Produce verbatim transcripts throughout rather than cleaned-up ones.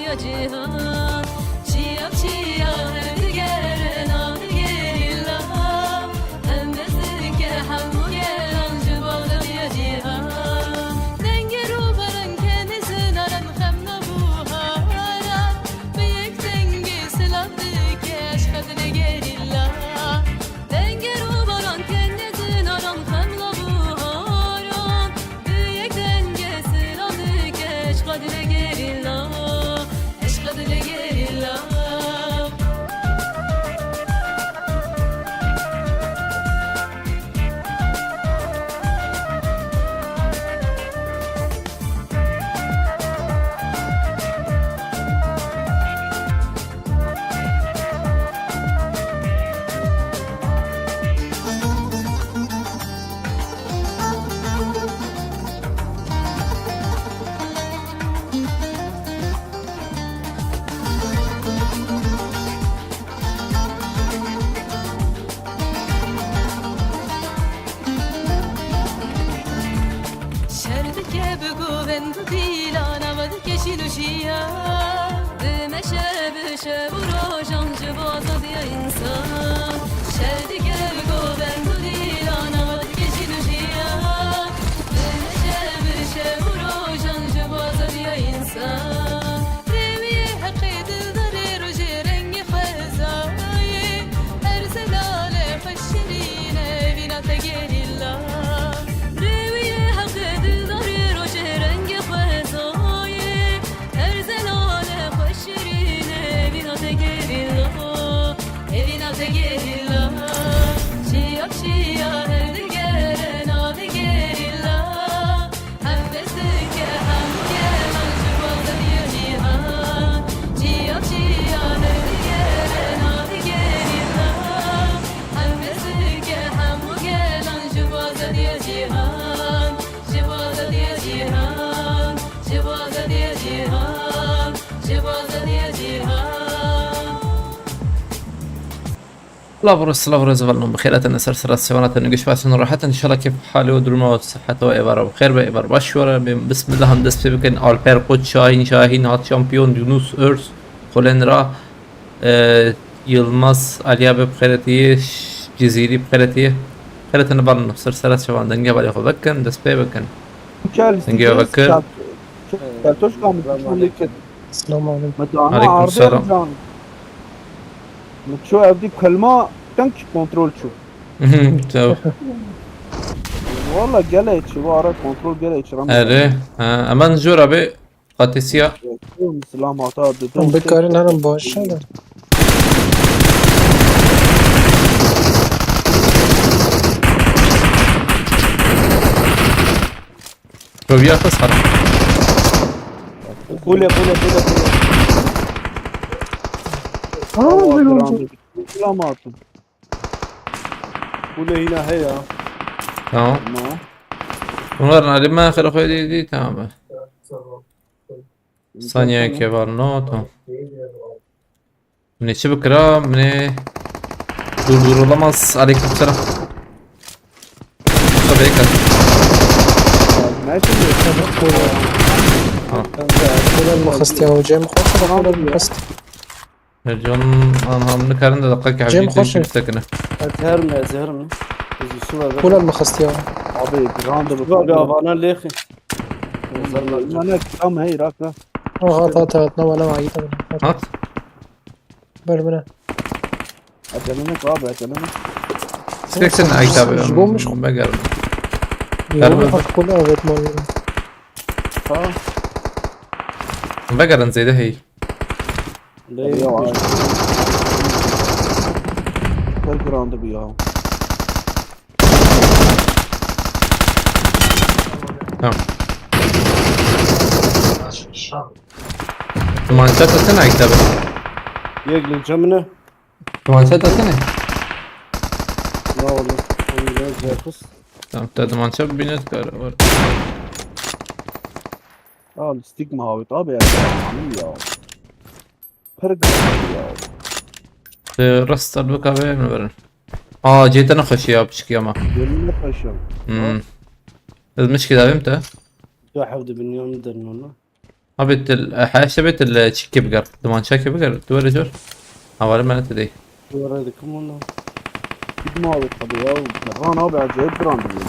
Cîhan, çiya çiya her digerin a gerîla. Em dest dike hemû gelan ji bo azadiya cîhan. Dengê rûbaran kenê zinaran xem nabû haran. Bi yek dengê silav dike eşqa dilê gerîla. Dengê rûbaran kenê zinaran xem nabû haran. Bi yek dengê silav dike eşqa dilê gerîla. Eşqa dilê gerîla. Şer dike bi govend û dîlan, ava dike şîn û şiya. Dimeşe bi şev û rojan ji bo azadiya însan. Şer dike bi govend û dîlan, ava dike şîn û şiya. Dimeşe bi şev û rojan ji bo azadiya însan. Rêwiyê heqê dildarê rojê rengê xwezayê. Her zelale xweş şirîne vîna te gerîla. Rêwiyê heqê dildarê rojê rengê xwezayê. Her zelale xweş şirîne vîna te gerîla. Evîna te gerîla. Çiya çiya her digere navê gerîla. Hem dest dike hemû gelan ji bo azadiya cîhan. Çiya çiya her digere navê gerîla. Hem dest dike hemû gelan ji bo azadiya cîhan. Ji bo azadiya cîhan. Ji bo azadiya cîhan. Ji bo azadiya cîhan. Silav û rêz, silav û rêz, hevalno bi xêr hatin, ser sera sêwana te, nigişbasin, rahatin, inşallah kêf halê we, duruma we, siheta we êvara bi xêr be, êvar baş were. Bê bismillah em dest pê bikin. Alper Koç, Şahin Şahin hat şampiyon, Yunus Örs, Kolenra, e, Yılmaz, Aliya be bi xêretiyê, Ş-, Cizîrî bi xêretiyê. Xêretin hevalno, ser sera sêwan dengê hevalê xwe vekin, dest pê bikin. Dengê we vekin. Keltoş kam Selamun aleyküm. Selamun aleyküm. Aleykum selam. Min ço evdî kelma tenk kontrol çû. Mhm, tamam. Valla gelê çi, bu ara kontrol gelê çi, Ramazan. Erê, ha, hemen jora be, qatisiya. Silam hata, didin. Hûn bikarin herin baş e. Roviya xwe sar. Kule, kule, kule, kule. Aa, Aa, bir oldu. Kule mi attın? Kule yine he ya. Tamam. Tamam. Bunlar nalim ben xêr xwe dî, dî, tamam. Saniye keval no, tamam. Min ê çi bikira? Min ê dur dur olamaz. Aleyküm selam. Tabii ki. Nerede? Ha. Kule mi xist ya, cem xwe, kule mi xist. Can anham nikarin de dakika ki Cem hafif xoş. Sekine. Ez herim, ez herim. Kule mi xist ya. Abi, random. Abi, avana lêxi. Mana kiram hey, rak, rak. Ha, hat, hat, hat, ne, ne, ne, ne. Hat. Ber bine. Acele ne abi, acele ne? Seksen ayet abi. Ji bo min. Begerim. Yok, haklı evet, mal. Ha. Begerin zeyde hey. Lê ya. Pir giran dibi ya. Tamam. Dumançe atsana kitabı. Yek linçe mi ne? Dumançe atsana. Ya oğlum. Onu biraz yakız. Tamam, te dumançe bir binet kar var. Abi stigma abi, abi ya. Amin ya. Pir giran ya. Ee, rasta bir kahve mi verin? Aa, ceytana xweşî ya, piçikî ama. Gönlüne paşam. Hmm. Ez mişkî davêm te. Tu hevdi binyan derin onu. Abi til, e, heşte be til, e, çikê biger. Diman çekê biger. Tu were jor. Havale mene te dey. Were dikim wala. Gitme abi tabi ya. Ran abi acayip brandırıyor.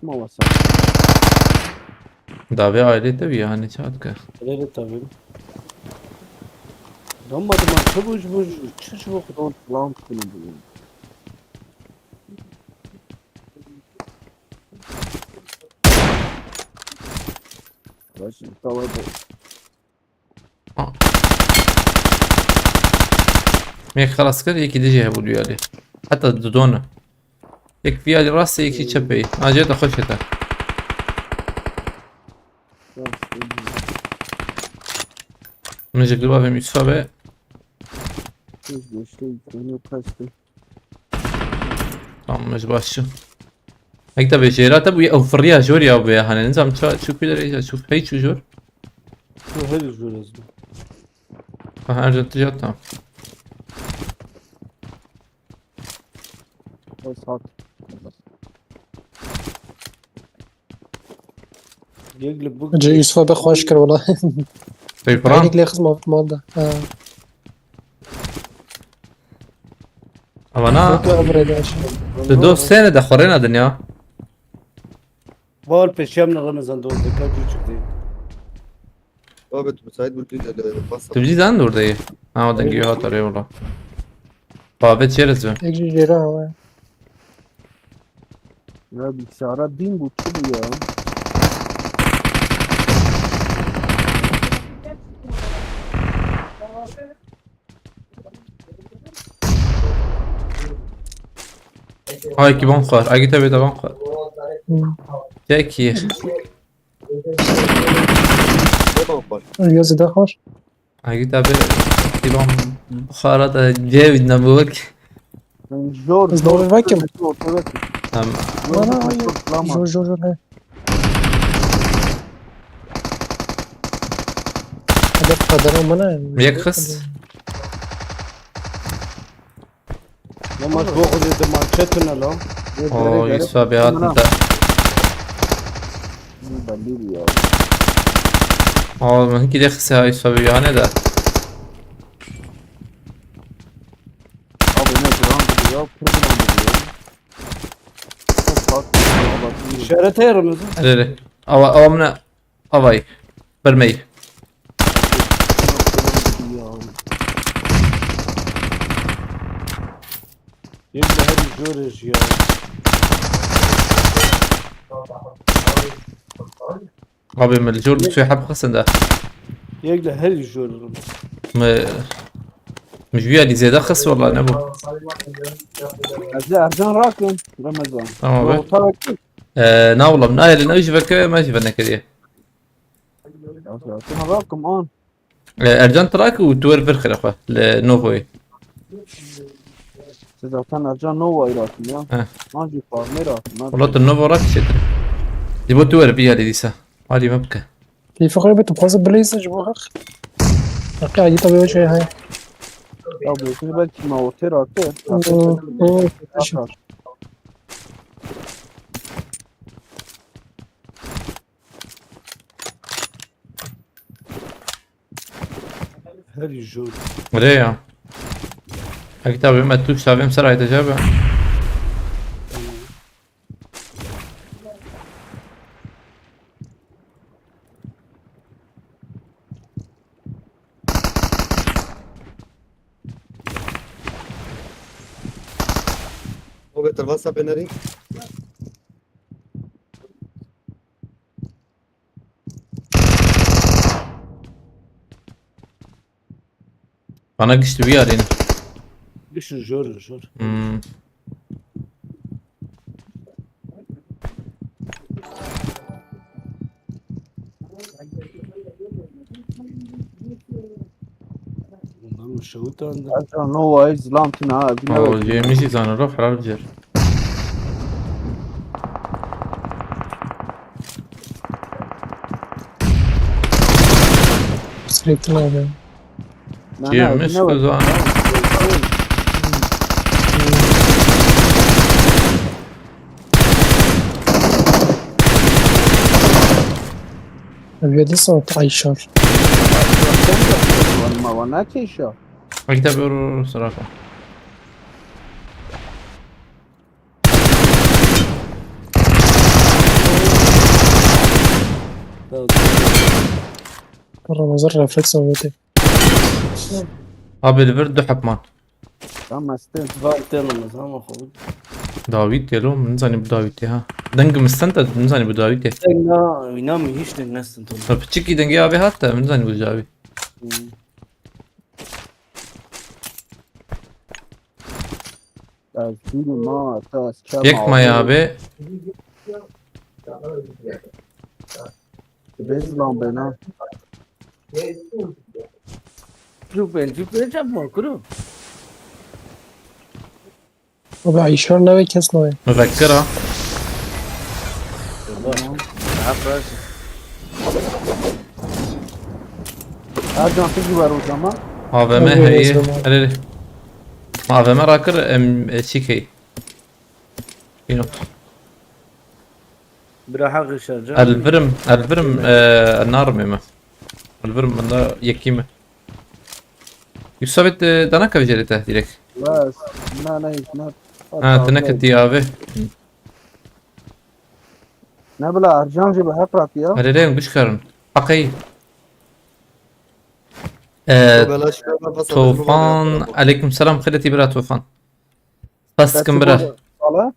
Kim havası? Davê ailê te bî ya, hani çi hat ke? Öyle de tabi. Dönmedim lan, çabuk çabuk çabuk lan lan. Başım tavada. Mêk xelas kir, yekî dijî hebû duyalî. Heta didone. Yek viyalî rastê, yekî çepê. Acê de xweş heta. Min ji gilba vê Yusuf be. Geçti, yeni kaçtı. Tamam, ez baş çûm. Ek tabi jêra te bûye, ew firiya jor ya bûye, hani nizam ça çû ku derê ya çû hey çû jor. Şu her jor ez. Ha, her jor tijat tamam. Esat. Yek li bu Cê Yusuf'a be xweş kir wala. Peykuran. Peynik lê xizma mal da. Ha. Ama na, Çok ya buraya da şey. tu dost sene de xorena dinya. Var peşem ne Ramazan dost dikkat küçük değil. Abi tu müsait bir gün de bas. Tu bizi zan dur dayı. Ha, o denge hat araya ola. Babet çerez be. Ek jê jêra ama. Ya bilgisayara bin bu çi bu ya? Ay ki ban xwar. Ay ki tabi de ban xwar. Hmm. Çek ki. Ne bak bak. Yazı da var. Ay ki tabi. Ki ban xwara da cevdine bu bak. Zor Zor belki mi? Zor evet. Tamam. Bana Zor zor zor zor. He. Hedef kadar olmana. Yek kız. Yamaç bu kadar da mançetine lan. O Yusuf abi hatında. Belli ya. O mümkün de kısa Yusuf abi yani de. Abi ne duran bu ya? Pırpıran bu ya. Çok tatlı. İşaret ayarımızı. Rere. Ava, ava mına. Avay. Vermeyi. Yemle her görür ya. Abi, min li jor du sê heb xistin de. Yek de her jor. Mi, mi ji wî alî zêde xist, wela ne bû. Ez de Ercan rakim. Ramazan. Tamam abi. Orta rakim. Ee, na wela, min ayê li ne jî veke, me jî venekiriye. Ercan rakim an. Ee, Ercan tu rak û tu wer vir xire xwe li Novoyê. Siz zaten Ercan Nova rakim ya. He. An jî parme rakim. Wela tu Novo rak çêtir. Dî bo tu wer vî alî dîsa. Alî me bike. Keyfi xwe bit, xwazı bileyse ji bo heq. Heqî ayî tabi o şey hay. Ya bu yüzünü belki ma ortaya raktı. Hmm, hmm. Atar. Her jor. Rê ya. Hekî tabi me tu savêm ser ayte cebe. O beter WhatsApp enerî. Bana gişti bir yarın. Düşün jor jor. Hmm. Bundan şewtan da. Ercan Nova izlam tine ha. O yemişi sana roh harar cer. Sürekli abi. Yemiş kazan. Şey, şey. Ev ya dîsa te Ayşar. Wan ma wan nakêşa. Ekî te bêro seraka. Ramazan refleks avêtê. Abi li vir du heb man. Tamam, este. Van tênim ez ama xwe. Dawî tê lo, min zanî bu dawî tê ha. Deng min sten te, min zanî bu dawî tê. Deng na, wîna min hiç deng nestin tu. Piçikî dengê avê hat te, min zanî bu dawî. Hmm. Ez dînim ma, te ez çema Yek maya abi. Bez lan bena. Cûpên, cûpên çap ma kuro. Abi Ayşar navê kes navê. Müzekkir ha. Hep baş. Ercan, tu jî wer o zaman. A V M Abi, heye. zaman. Hele hele. A V M rakir em e, çîkey. Bîno. Bira heq şerca. Elvirim, elvirim e, narmê me. Elvirim benda yekî me. Yusabet e, dana kevcerê te direkt. Bes, ne ne hiç ne. Ha, te neketî abi. Ne bila Ercan jî bi heq ratiya. Hele hele em guş karin. Heqey. E, Belaş baba, basa Tofan, baba. aleyküm selam, xeletî bira Tofan. Spas dikim bira. Sala.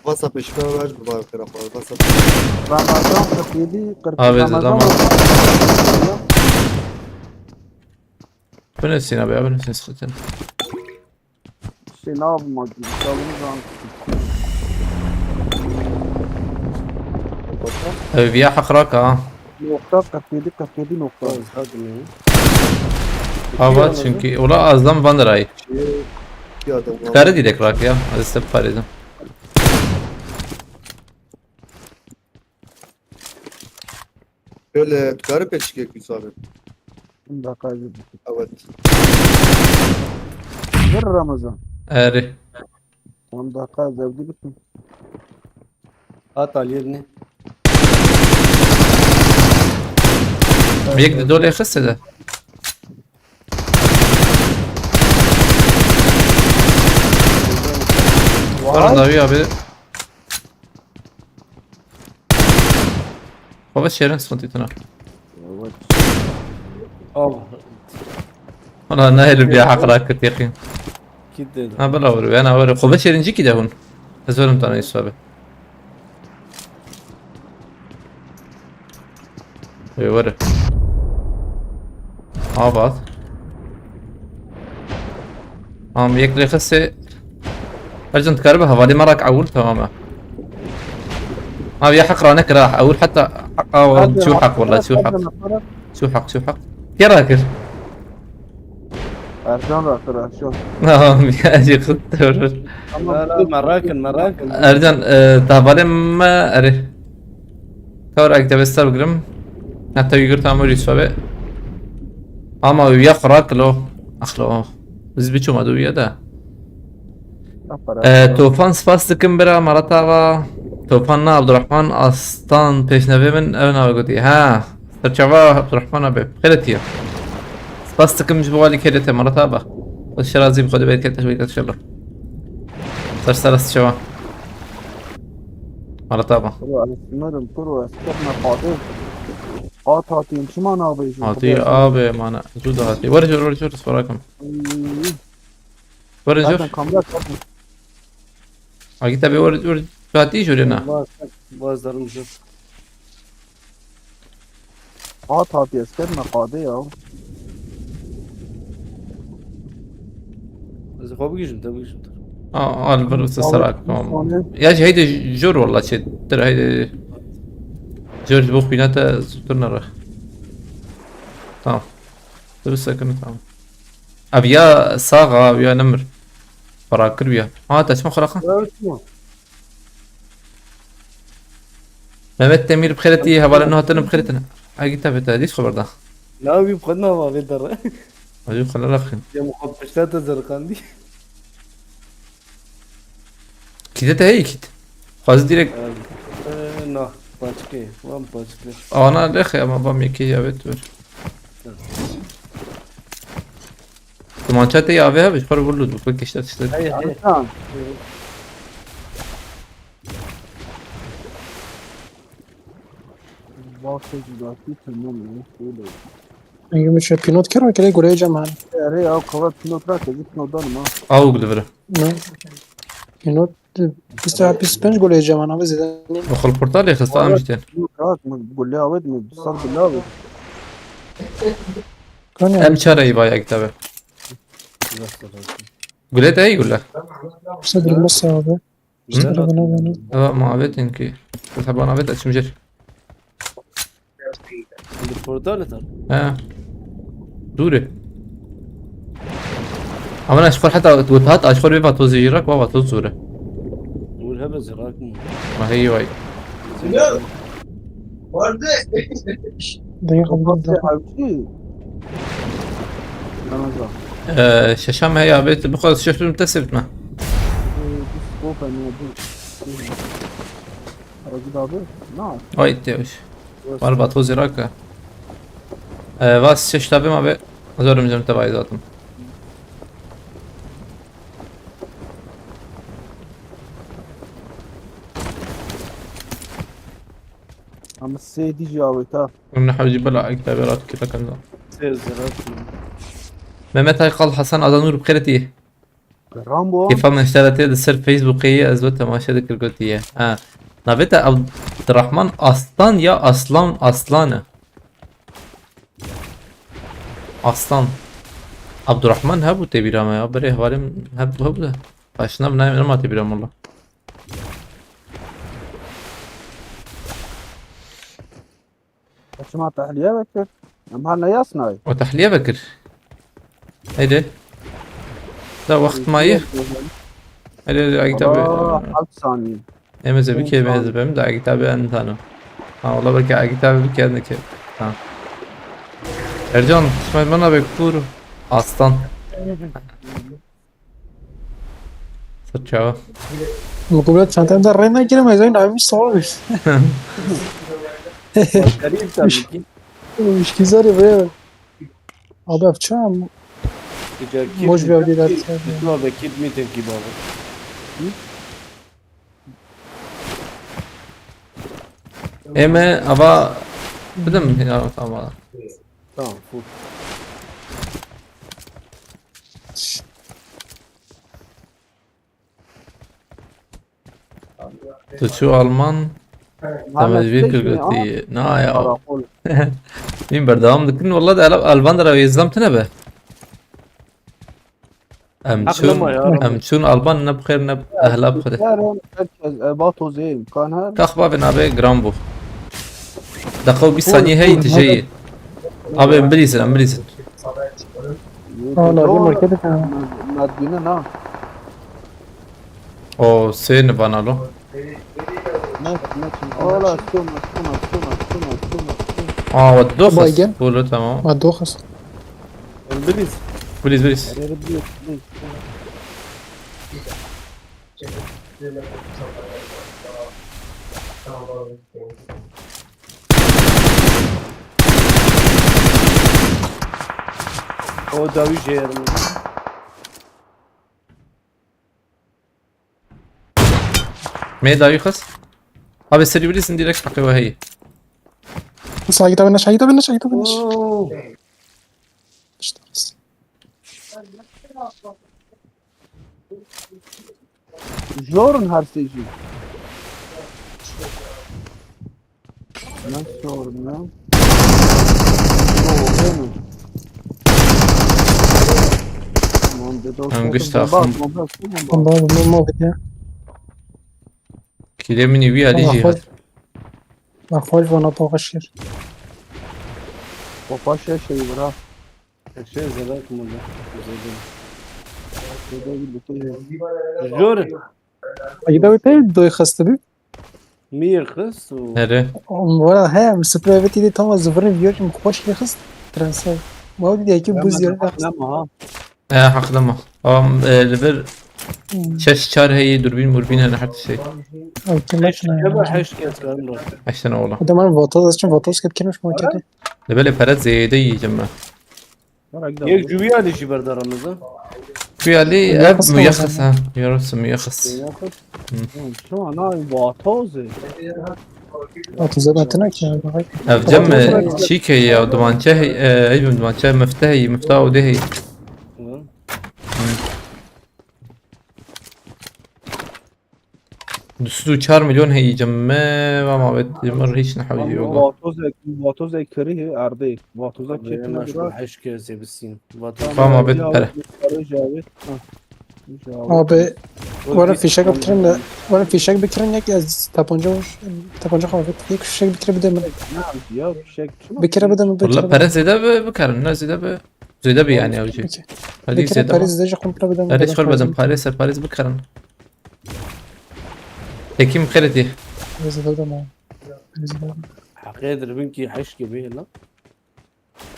Basa peşme ver, baba kira, basa. Ramazan kırk yedi, kırk Abi, Ramazan tamam. Binesin abi, binesin sıkıntı. Şey ne yapayım abi? Çalımı zaman. Ev ya hak raka ha. Nokta kırk yedi, kırk yedi nokta. Hadi ne? Ava çünkü ola azdan van lirayı. Bir adam var. Karı direkt rak ya. Aziz hep paraydım. Şöyle tukarı peşike Yusuf abi. Bir dakika. Evet. Bir Ramazan. Eri. On dakika zevdi bitsin. Hat aliyevni. Yek de dole xiste de. Var da abi. Baba şerin sıkıntı tına. Abi. Ana ne herif ya hak rak kıt yakın. Kit dedi. Ha bela vur, ben vur. Kobe şerin ciki de hun. Ez verim tane Yusuf abi. Ê were. Avat. Am yek rêxe sê. Ercan dikaribe hevalê me rak ewil, tamam e. Abi ya heq rane kira, ewil heta heq awa çû heq, wala çû heq. Çû heq, çû heq. Kê rakir? Ercan rakir Ercan. Tamam ya, jî xist. La la, merakin, merakin. Ercan, e, tavalê me, erê. Kawr ek devesta bigirim. Heta wî girt amûrî sobe. Ama wî ya xira kilo. Axlo. Biz biçûma du wî de. E, Tofan spas dikim bira Maratava. Tofan na Abdurrahman Aslan pêşnevê min ev navê gotî. Ha. Serçava Abdurrahman abi. Xêretiye. Spas dikim ji bo alî kêlê te Maratava. Xweş razî bi Xwedê bereket te bereket inşallah. Ser ser serçava. Maratava. Kuro ez sinirim, kuro ez kefme qadê. Qat hatîn, çima nabêjin? Hatî abi mana. Zû da hatî. Were jor, were jor, sparakim. Were jor. Zaten kamera kapı. Agî tabi were jor. Hatî jor na. Baz, baz darım jor. Qat hatî, ez kefme qadê ya. Ez xwe bigihîjim, te bigihîjim. Aa, al bir usta Tamam, sarak. tamam. Ya şey de jor valla şey. Dir haydi. Jor bu xwîna te zûtir nere. Tamam. Dur sakın tamam. Abi ya sağ abi ya nemir. Para kir ya. Ha taşma xıraka. Ya, çima? Mehmet Demir bixêretî, hevalên hatin bixêretin. Agî tabi te dîs xeber da. La wî bi xwe nava vê derre. Acı xwe neraxin. Ya min xwe pişta te zerqandî. Kîte te heyî kît. Xwazî direkt. Ee, Na, paçikê, wan paçikê. Ana lêxê ama bam yekê ya vê tu. Tumança te ya vê hebe, ji xwe re vurlu, bu kişte tişte. Hey, hey. Tamam. Bak, sözü zaten tamam ya, öyle. Engin bir şey pinot kero, kere gureye cem hani. Erê, ya, kava pinot rak, ez pinot danım ha. Aw, gülüvre. Ne? Pinot, bîst, bîst pênc gureye cem hani, abi zeden. O xil portal ya, xista. Abi, em jiten. Pinot rak mı, gule avet mi, sar gule avet. Kan ya. Em çare iyi bayağı kitabı. Gule de iyi gule. Kısa durmaz abi. Güzel. Bana, bana. Eva, muhabbet ki. Mesela bana bet açım jir. Li portalê te? He. Dûr e. Ama ez xwe heta tu hat, ez xwe vê vatoz zîrak, va vatoz zûr e. Dûr hebe zîrak mı? Ma hey vay. Dayı, Avcı. Ramazan. Ee, şeşam heye abi, bu kadar şeşim te sevdme. Ee, bu scope ne bu? Aracı da abi. Na. Ay, demiş. Var bat o ziraka. Ee, vas şeş tabi abi. Zorum canım tabi zaten. Ama sê dî jî awêta. Min hewcî bila kitabê rat kir, kan da. Sê zirat. Mehmet Aykal, Hasan Adanur, bi xêr tî. Rambo. Kêfa min ji te re tê, li ser Facebookê ye, ez we temaşe dikir, gotiye. Ha. Navê te Abdurrahman Aslan ya Aslan Aslan e? Aslan. Abdurrahman hebû tê bîra me ya. Berê hevalê min hebû, hebû de. Paşnav nayê min, nema tê bîra min wela. Çima tehliye vekir? Em her neyas nayê. O tehliye vekir. Heydi. Da wext maye. Heydi, heydi, agita be. Aa, heft saniye. Em ez bike, em ez bim da agita be en tano. Ha, ola belki agita be bike ne ki. Ha. Ercan, smail bana be kur. Aslan. Sırça. Mukublet çantamda reyna giremez, oyun abi sağ ol. Başarıyım tabii ki. Üç kişi var ya. Abi yapacağım. Boş bir evde dersi. Abi kit meeting gibi abi. Eme ava bidim ya, tamam. Tamam, full. Tu çû Alman, te me vî kir gotî. Na ya. Min berdewam dikin, wela de Alban de re wê zlam tine be. Em çûn, em çûn Alban ne bi xêr ne ehla bi xêr. Herkes, e, ba tozê imkan her. Kax bavê navê giran bû. Deqa û bîst saniye heye tijeyê. Abi em bilîzin, em bilîzin. Aa, lazim markete. Madbine na. O sê ni bana lo. Ola, suma, suma, suma, suma, suma, suma. Aa, wat doxas. Baygın. Bolo, tamam. Wat doxas. Please. Please, please. Please, please. O dawî jêr. Me dawî xist. Abi serî bilîzin direkt heqê we heye. Şahit abi ne, şahit abi ne, şahit abi ne. Oo. İşte. Jorun her seyirci. Nasıl sorun ya? Em giş taxim. Bomba, bomba, bomba. Kîlê min ê wî alî jî hat. Xwe ji vana paxaş kir. Xwe paş ya şey bira. Şey zelak mı? Zelak. Jor. Ayda wê pê doy xiste bî. Mir xist û. Here. Wala he, em sprey ve tîdê tamam zivirin viyorim xweş lê xist. Trense. Wala dî yekî buz yerine. Nema ha. E, heqlema. Am, e, li vir Şeş çar heye, durbîn murbîn hene, her tiştê. Ew kim Heşt makine kebe ya? Heşt kes benim dostum. Heşt tane ola. Adam var, Vatoz, ez çim Vatoz kep kirmiş mi kedi? De belê pere zêde yiyeceğim ben. Yek cübî alî jî berdaranizin. Cübî alî ev müyexis ha. Yarısı müyexis. Şu ana Vatoz e. Vatoz e betine ki. Ev cem çîkê ya, dumançe hey, e, ey dumançe mifte hey, mifta o de hey. Du sed û çar milyon heyî cem me, va mabet cem me hiç ne hewî yok. Vatozek, vatozek kirî erdê. Vatoza kêfine bira. Heşt kez bisîn. Va mabet pere. Abi, were fişek bikirin de, were fişek bikirin yek ez tabanca vur, tabanca xwe yek fişek bikire bide min. Ya fişek. Bikire bide min, bikire bide. Pere zêde bi, bikerin, ne zêde bi. Zêde bi yani avcı. Hadi zêde. Pere zêde ji komple bide min. Pere çor bedin, pere ser pere bikerin. Tekim xeretî. Rezil oldum ha. Rezil oldum. Heqê dirbin ki heş gibi lan.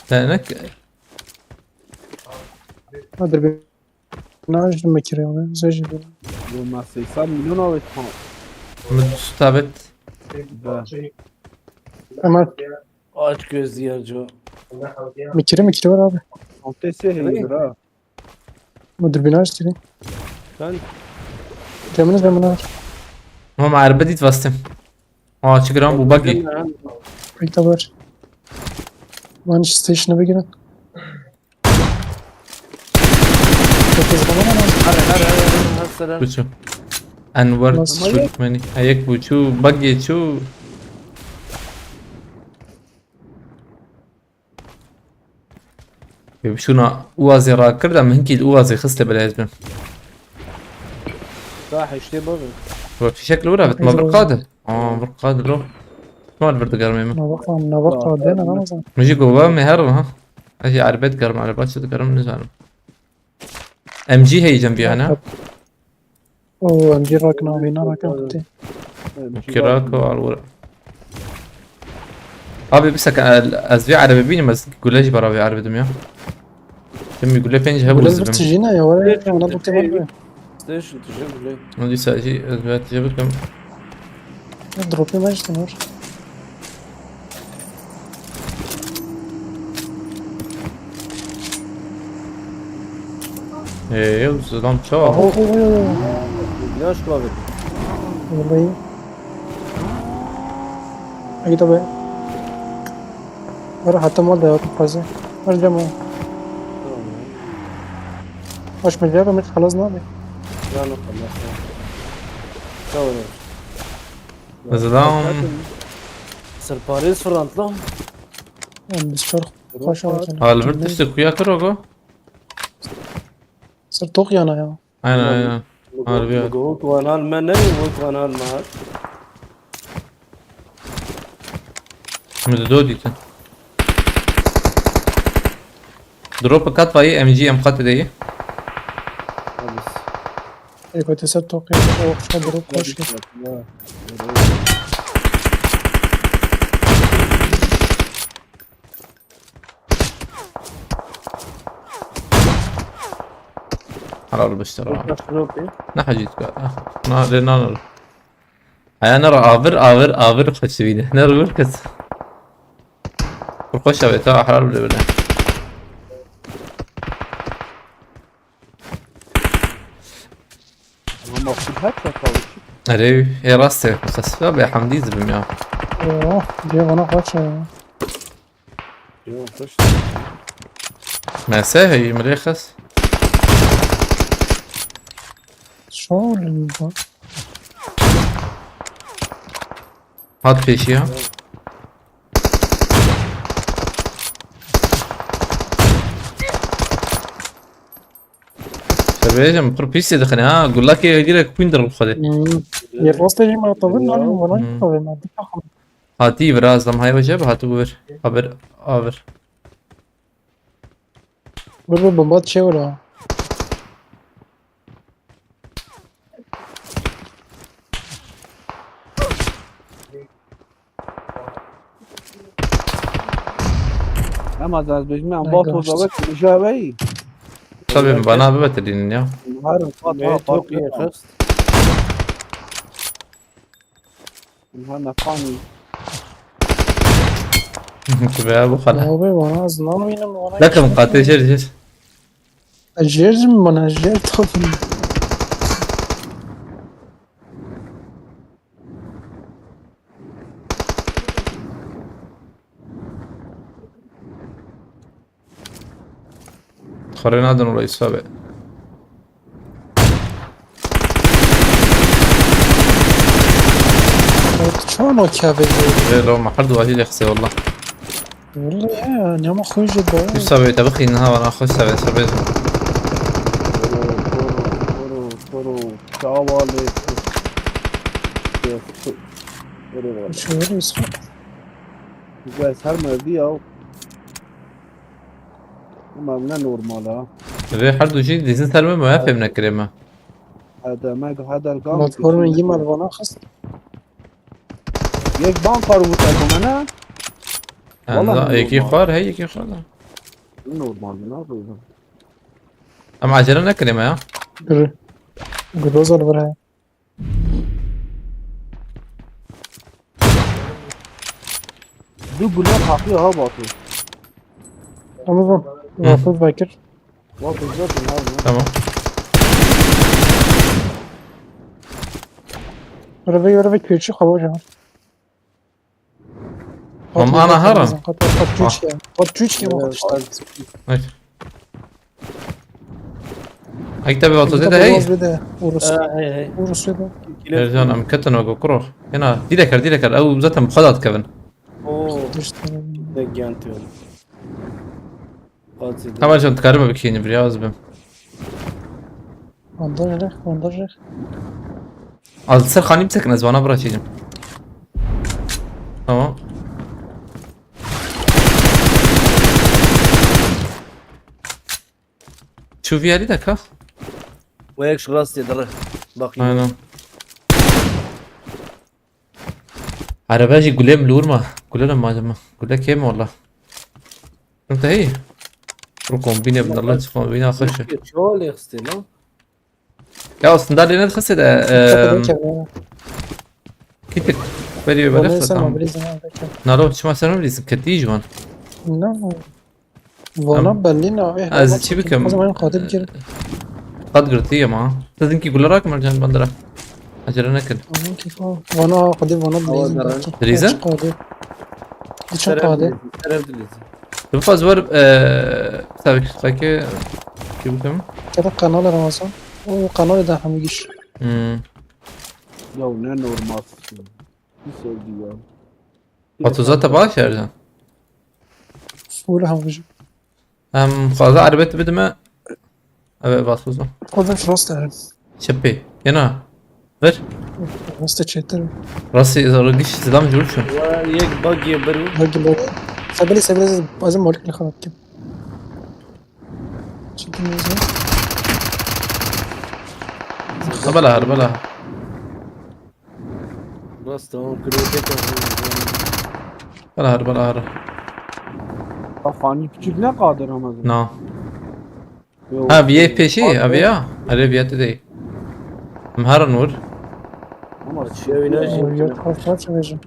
Tenek. Ha, dirbin. Naj me kire onu. Zejin. Bu ma seysen milyon avet ha. Mid tabet. Ama aç göz diye co. Mikiri mikiri var abi. Kontesi heyir ha. Bu dürbünü aç dedi. Sen Camını camını aç. Ama erbe dit bastım. Aa, çıkıran bu buggy. Bekle var. Lan şu station'a bir girin. Çok hızlı ama. Hadi hadi hadi hadi. Buçu. Enver Türkmeni. Ayak buçu, buggy çu. Ê, şûna Uazê rakir de min hinkî li Uazê xiste bila ez bim. Ka heştê bavê. Wa fişek li wir avêt, ma vir qadi. Aa, vir qadi lo. Ma li vir digermê min. Nava qadi, nava qadi ne Ramazan. Min jî gova me her ha. Ez jî erbet germ, erba çi digerim nizanim. M G heyî cem biyana. O M G rak navî, na rak em kutê. Kira ko al vur. Abi bir saka, ez vê erebe bînim, ez gule jî bara vê erebe dim ya. Tim bir gule pênc hebû. Gule bir tijî ne ya, were ona bu temel be. Station tijî gule. Hadi sadece ez vê tijî bikim. Drop'u ben işte var. Ê, ew zilam çawa? Oho, oho, oho. Yaş klavye. Vallahi. Ey tabi. Ver hatta mal da yok fazla. Ver cam o. Tamam. Baş mı cevabı mı halas ne abi? Ya ne kadar. Tamam. Zilam. Serparêz firand lan. Em biz çok xweş avêtin. Ha, li vir tiştê xuya kiro go? Ser toq yana ya. Aynen, aynen. Harbi ya. Go, go, go, me ne, go, go, me. Min di do dîtin. Drop kat vayî M G em qatê de yî. Ê, ku te ser toqê, o xwe dirû koşkê. Helal biştir ha. Ne hacî ka? Na, re, na, na. Aya nara avir, avir, avir xweş dibîne. Ne rû kis. Xweş avê ta helal bile bile. Ama mafsud her şey kaldı. Erê, ê rast e, xesf ya be Hamdî zibim ya. Oh, diye bana kaç ya. Yo, kaç. Mese hey, mirê xes. Şol bu. Hat pêşiya. Te bêjim, pir pîsê dixine ha. Gulakê girek pûn dir xwedê. Hmm. Yê rastê jî me tavin, navî wala tavin, me dika xwe. Hatî viraz, dem hay wece bi, hatî bû vir. Haber, aver. Vir bi bomba çê wira. Em az az bêjim, em ba toza wek ji heveyî. Tabii bana bibe telinin ya. Her kat Meyê ha top farklı. Yê xist. Her ne kanî. Kubeya bu kadar. Abi bana az namînim bana. Bakın katı jir jir. Jêr jî min bana jêr topin. Xorê nadin ola Yusuf abi. Çan o kâbe. Ve lo ma her duwajî lexse valla. Valla ya, ne ama xuyje da. Yusuf abi te bixîn ha vana xwe seve seve. Koro, koro, koro, koro. Çawa lê. Koro, koro. Şöyle ismi. Güzel, ser mevdi ya. Ama ne normal ha. Ve her du jî dizin ser me me fêm nekirê me. Hede me hede gam. Platformun yî me bana xist. Yek ban kar vurta komena. Yani Vallahi da, yekî normal. Xwar he yekî xwar da. Normal ne yapıyor? Ama acele nekirê me ya. Dur. Groza li vir heye. Du gule haqî ha Batu. Ama bu. Vafız Bekir. Batu zaten ha. Tamam. Böyle bir böyle bir köçü hava hocam. Ama ana hara. Kat kat Türkiye. Kat Türkiye bak işte. Ay. Ay tabi otuz de hey. Bir de Urus. Ha, hey hey. Urus ve de. Ercan em ketin o gokuro. Yana dile kar dile kar. Ew zaten bu kadar kevin. Oo, İşte. ne giyantiyor. Hadi. Tamam can tıkarım bir kiyini bir yaz ben. Bandaj ver, bandaj ver. Az ser xanî bisekin ez vana bırakacağım. Tamam. Şu viyali de ka. Ve ek şurası diye dara. Bak. Aynen. Araba jî gulê min li wir ma. Gule ne malum. Gule kêm wala. Şunu te hey. Ru kombine bin Allah çi kombine xweş. Türkiye çoğu lehste lan. Ya aslında ne xise de. Kapıdan Eee, kenara. Kitik. Veriyor Bana böyle sen tamam. o bir izin al. Bekle. Nalo çima sen bilirsin keti juan. Ne? Vana belli ne abi. Ez çi bikim? O zaman kadir gir. Qad girtî ama. Sizinkî gularak mercan bandira. Acele nekin. Onun ki o. Vana kadir vana bilizin belki. Bilizin? Kadir. Geçen kadir. Serev dilezi. Tu faz var eee tabii ki ki bu kim? Keda kanal Ramazan. O kanal da hem giş. Hmm. Ya ne normal. Bir sevdi ya. Batu zaten baş yerden. Full hem giş. Em fazla arbet bidime. Evet Batu. Kodum şurası da. Çepi. Yana. Ver. Nasıl çetin. Rasi zarı giş zidam jurçun. Ve yek bug ye beru. Bagi bagi. Sabili sabili azim molik ne kadar kim. Çetin yazı. Bela har bela. Bas tamam kırıyor tekrar. Bela har bela har. Afani küçük ne kadar ama. Na. Yok. Ha viye peşi abi ya. Are viye tu dey. Em haran vur. Ama Şey oynar Yok kaç kaç vereceğim.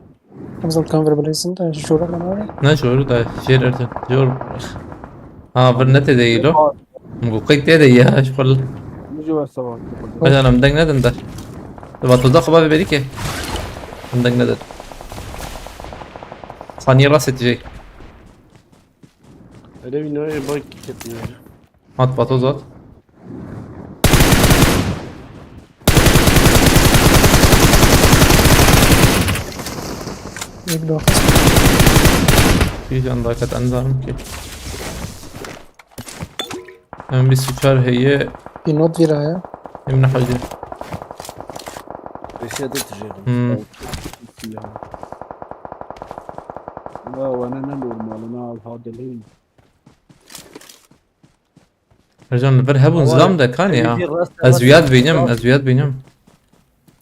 Hamza kan ver bilirsin de şurada lan abi. Ne jor da jêr erdi. Jor. Ha vir ne te değil o. Bu kayıt te de ya şu kol. Nice var sabah. Hocam em deng nedin der. Batu da xwe bibêrî ke. Em deng nedin. Saniye rast etecek. Öyle bir nereye bug ketiyor. At Batu zat. Yek daha kaç. Bir can daha kat anlarım ki. Em bîst û çar heye. Bir not bir aya. Em ne hacı. Beşe de tijeri. Hmm. Ya wana ne normal ne al hadilin. Hocam li vir hebûn zilam de kan ya. Ez wiyad bînim, ez wiyad bînim.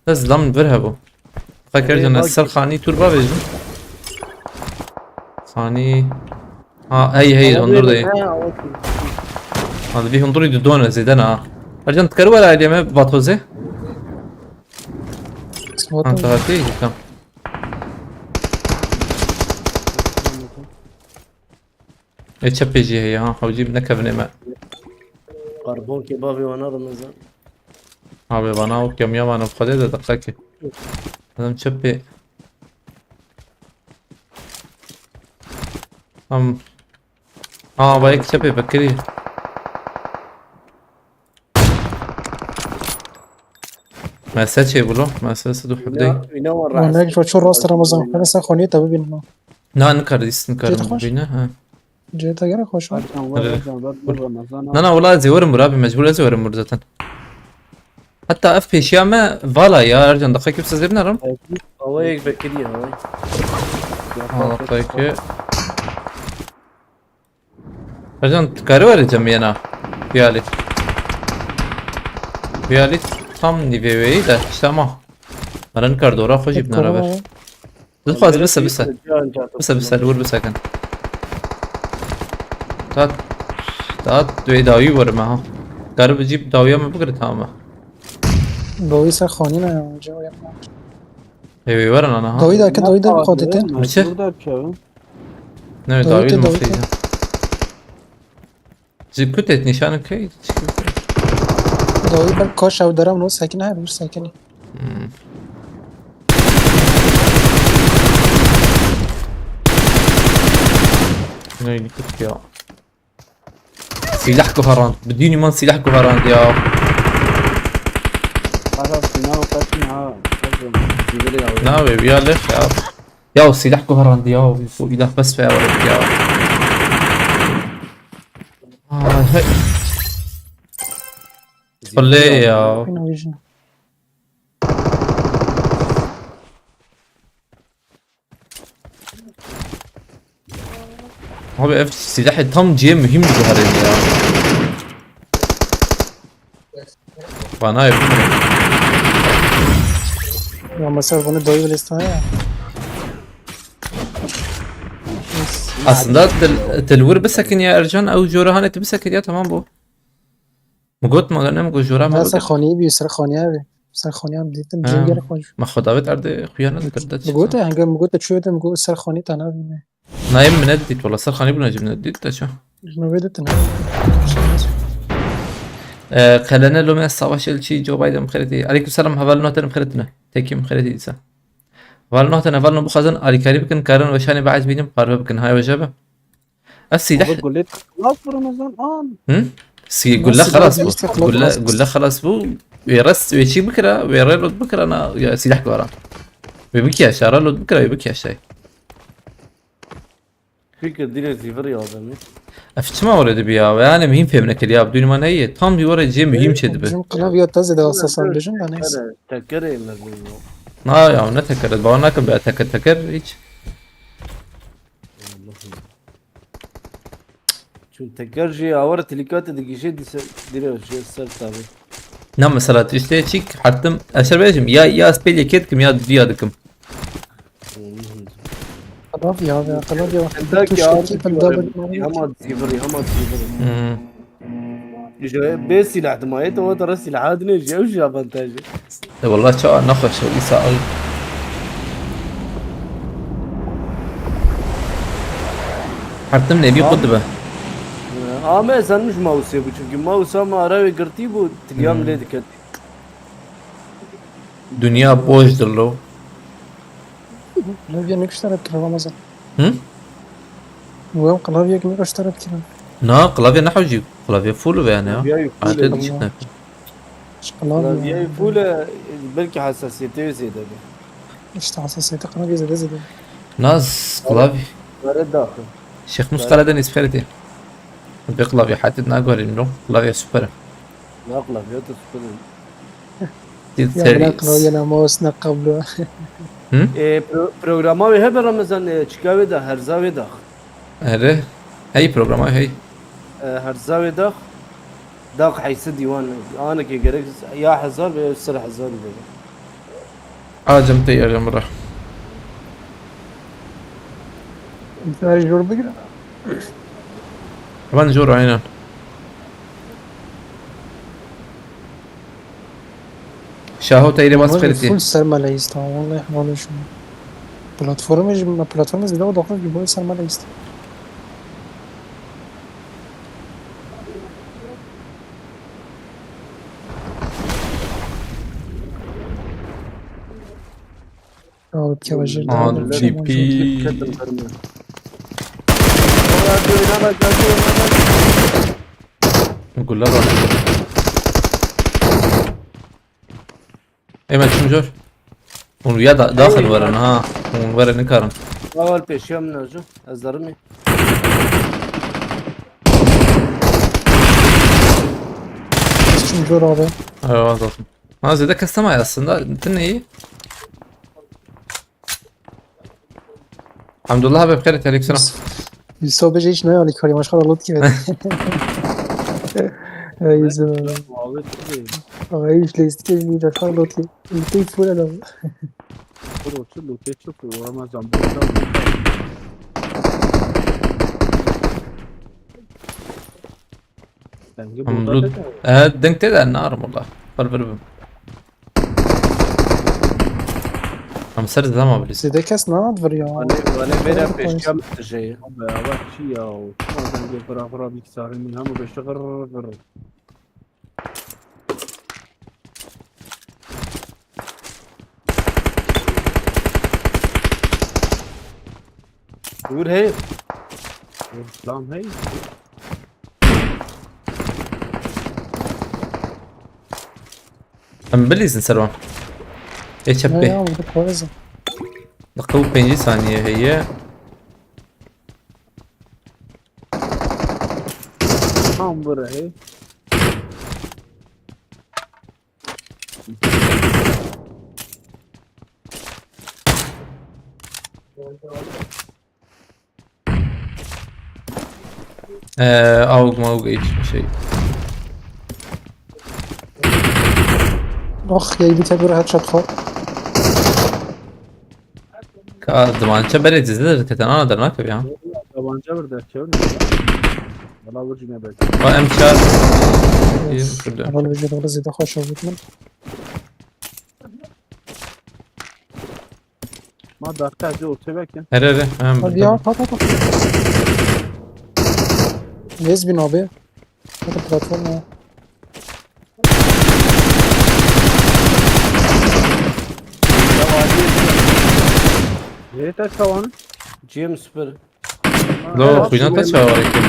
Ez zilam li vir hebû. Fakir can ez ser xanî tur bavêjim. Xanî. Ha hey hey ondur de. Ha, di vî hundirî di done zêde ne ha. Ercan, dikare were aliyê me vatozê? Ha, te hatî? Tamam. Ê çepê jî heye ha, hewcî nekevin ê me. Karbon kebabê wana Ramazan. Abi bana o kemiya bana bu kadar da dakika ki. Adam çepê. Tam. Ha, bayık çepê Bekirî. Mese çê bulu, mese se du hubdey. Wîna, wîna wan Wan rahatsız nek jo ço rast Ramazan. Hene sen xoniyê te bibînin ha. Na, nikar dîs, nikarim Cihê xweş? Bîne, ha. Cihê te gerek xweş ha. Ercan, Hadi. Ercan, ver, ver Ramazan Na, abi. Na, wala ez ê werim bur abi, mecbur ez ê werim bur zaten. Hatta ev pêşiya me vala ya, Ercan, daxekî wisa zêr nerim. Hava yek Bekirî ya, hava yek. Ha, daxekî. Ercan, tu karî were cemiyena. Vî alî. Vî alî tam nîvê wê yî de, işte ama. Meren kar dora xwe jî binara ber. Dixwaz bise, bise. Bise, bise, li wir bisekin. Tat, tat, wê dawî were me ha. Kar bi cî dawiya me bigire, tamam e. Dawî ser xanî ne ya, cevap yapma. Ê, wê werin ana ha. Dawî derke, dawî derke xwe dite. Biçe? Mecbur derkevin. Ne, dawî, dawî li dawî mafê te. Ji ku têt nîşanin key? Dawî ber kaş ew deram no sekin he, bir sekinî. Hmm. Neydi kut ya? Silah guherand. Bi dînî man silah guherand ya. Ara sinan kaçın ha. Kaçın. Zivili ya. Ne abi ya, leş ya. Ya o silah guherand ya. Bu ilah bes fe ya. Ay, hey. Oley ya. Fena vision. Abi ev silahê tam cihê mühim diguherêne ya. Bana ev. Ya mesela bunu doyup listeye ya. Aslında til, tilwir bisekin ya Ercan, ew jora hanê tu bisekin ya, tamam bu. Min got, me ne min got jora me. Na ser bigir. Xaniyê bî, ser xaniya bî. Ser xaniya bî dîtin, Ha. Cî gerek xwe. Me xwe davêt erdê xuya nedikir, de çi Min got, bikir? Henge min got, çi wede, min got, ser xanî te nabîne. Nayê min nedît, wala ser xanî bûna jî min nedît, de çi? Ji min vê dîtin, ha. Ee, Qelene Lome Savaş Elçi, Joe Biden, bixêretî. Aleyküm selam, heval nohten bixêretine. Tekim bixêretî dîsa. Heval nohten, heval no bixwazin alîkarî bikin, karin weşanê biez bînin, parve bikin. Hay weşe be. Ev sîleh. Abi gulet xilas bû Ramazan an. Hı? Sî-, gulle xilas bû. Gulle, gulle xilas bû. Wê res, wê çî bikira, wê reload bikira, na, ya sîleh guhara. Wê bikiya, şa reload bikira, wê bikiya şey. Fikir dire zîvir ya adamı. Ev çima were dibi ya? Yani mühim fêm nekir ya. Dûnî ma neyê. Tam bir were cê mühim çê dibi. Bizim klavye teze de hassas bêjin de neyse. Teker ê me bû. Na ya, ne teker? Bawer nakim be teker teker hiç. Allah'ım. Çün teker jî awar tilîkatê digihîşê dîse dire jê ser tabi. Na mesela tu işte çîk hertim eşer bêjim ya, ya spêl yekê dikim ya duya dikim. Qelavya ya, qelavya. Endaki tuştekî ağır pil bir dabin. Hema zîvir, hema zîvir. Hmm. Ji bê sîleh dimayê, te wata re sîleh hadine jî, ew jî avantaj e. E, wallah ça nexweş e, îsa al. Hertim nêbî qut dibe. Ame ez zanîm ji mawusê bû, çimkî mawusa me ara wê girtî bû, tiliyam lê diket. Dünya boşdur lo. Qlavye ne kuşlara bikira Ramazan. Hı? Wem qlavye ne kuşlara bikira. Na, klavye ne hocî. Klavye full ve yani ya. Klavye full. Adet çiğne. Klavye full, e, belki hassasiyeti zêde be. İşte hassasiyeti klavye zêde zêde. Naz klavye. Were daxil. Şêx Mus Karadeniz bixêretî. Bi klavye hetit naguherînim lo. Klavye super e. Ya klavye de super e. Ya bira klavye na mouse na kablo. Hı? E, pro-, programa wê hebe Ramazan, e, çika wê da, herza wê da. Erê. Hey programa hey. E, herza wê da. Dax heysi dîwan. Anekê gerek ya hezar be, ser hezar be. Acem tey acem bira. Ser jor bigire. Van jor aynen. Şaho te îrê bas Ama xêrê tê. Full ser me leyîst ha, vallahi hevalê şûn. Platformê jî, me platformê zêde daxil ji bo ser me leyîst. Ya, keva jê Aha, derdin, G P. çaman jê. Ketim kırmızı. Oynama, oynama. Guller var. Ê me çim jor. Hûn ya da daxil werin ha. Hûn werin nikarin. Awal peşiya min hocam. Ez derim. Çim jor abi. Eyvallah dostum. Ha, zêde kes nemaye aslında. Din iyi. Elhamdülillah abi, bixêr, aleyküm selam. Yusuf Bey hiç ne alîkarî, maşallah lot gibi. Ey yüzüm. Muhabbet değil. Ama hiç leyîst ki bir defa lot gibi. Lütfen full adam. Burası lote çok uğramaz ama burada. Denge Em burada lut. da. E, denk tê de narim wala. Ber ber bim. Em ser zama bilîz. Zêde kes ne ad vir ya. Vale, vale, Tamam, vere tamam. Peşiya min tijeyê. Abi, abi, çi ya. Ama denge bırak, bırak, bir sarı mı? Ama beşte gır, gır. Buyur, hey. Lan, hey. Em bilîzin ser wan. Ê çep Ne bê. Ya, burada koyazım. Dakika û pêncî saniye heye. Tam burayı. Ee, aug maug hiç şey. Oh, ya bir tek bir headshot var. Ka dimançe berê dizde de keten ana dernak ya. Yabancı bir ders çevir. Valla bu cümle belki. Ba em çar. Şurada. Ama bir şey doğru zêde hoş oldu. Ma dakika acı otur belki. Her her hem. Hadi ya, pat pat pat. Nez bin abi. Hadi platform ya. Nereye ters kavanı? James bir. Lo, xwîna te çawa rêkir.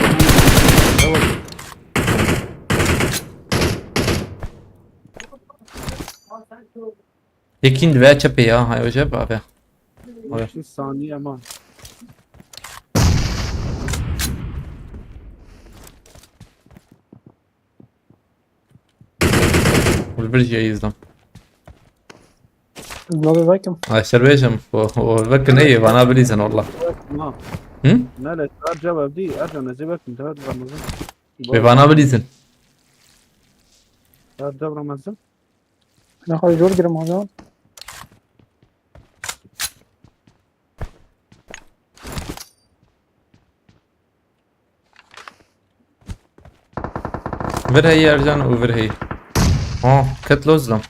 Yekîn dibe çepê ya, hay hoca abi. Beş saniye ama. Ul bir şey izledim. Nabi bakım. Ay serbêjim. O, o vekin iyi, bana bilirsin valla. Ma. Hı? Ne le? Erca evdi. Erca ne zibek mi? Dört Ramazan. Ve bana bilirsin. Erca Ramazan. Ne kadar zor girim abi. Vir heyî Ercan û vir heyî. Ha, ket lozlam.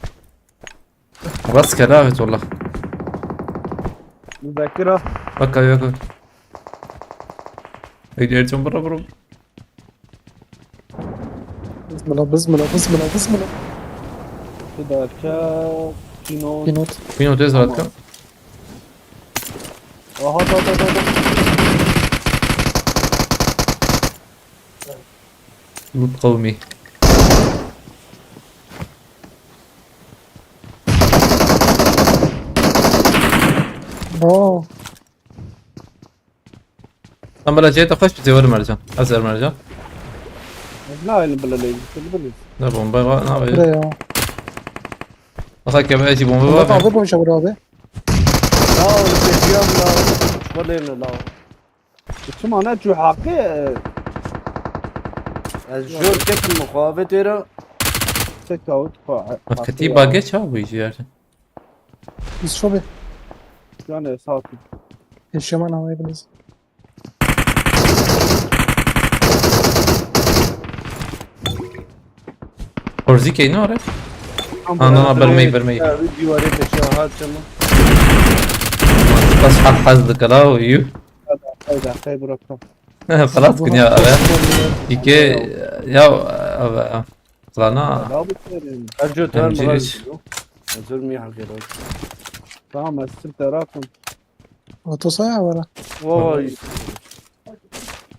Rastgele evet valla. Bekir ha. Bak abi bak abi. Haydi Ercan bura bura. Bismillah, bismillah, bismillah, bismillah. Bir dakika. Kino. Pinot. Pinot ez rahat kan. Aha, da, da, da, da. Lut qewmî. Oo. Em bila cihê te xweş bi zêwer Mercan. Ez er Mercan. Ne aynı bile leyim. Seni biliriz. Ne bomba var, ne Buraya yapayım? Ya. Bak ya, belki bomba Murat var. abi boşa vur abi. La oğlum, seçiyorum la. Çıkma değil mi la? Bütün ana şu hakkı. Ez jor ketim muhabbet era. Tek kavut. Bak, ketiba geç abi bu işi gerçi. Biz şobe. Yani sakin. Yaşaman anlayabiliriz. Horzî keyne are? Ana, bermey, bermey. Ya, bir dîwarê peşe hat çema. Bas hat haz dikala û yû. Hadi, hadi, hadi, bırak, bırak. Xelas kinya, eve. Dike, ya, eve. Zana. Her cot her Em, mi var? Zor mi hakir. Tamam, ez sim terakum. Otosa ya vara. Vay.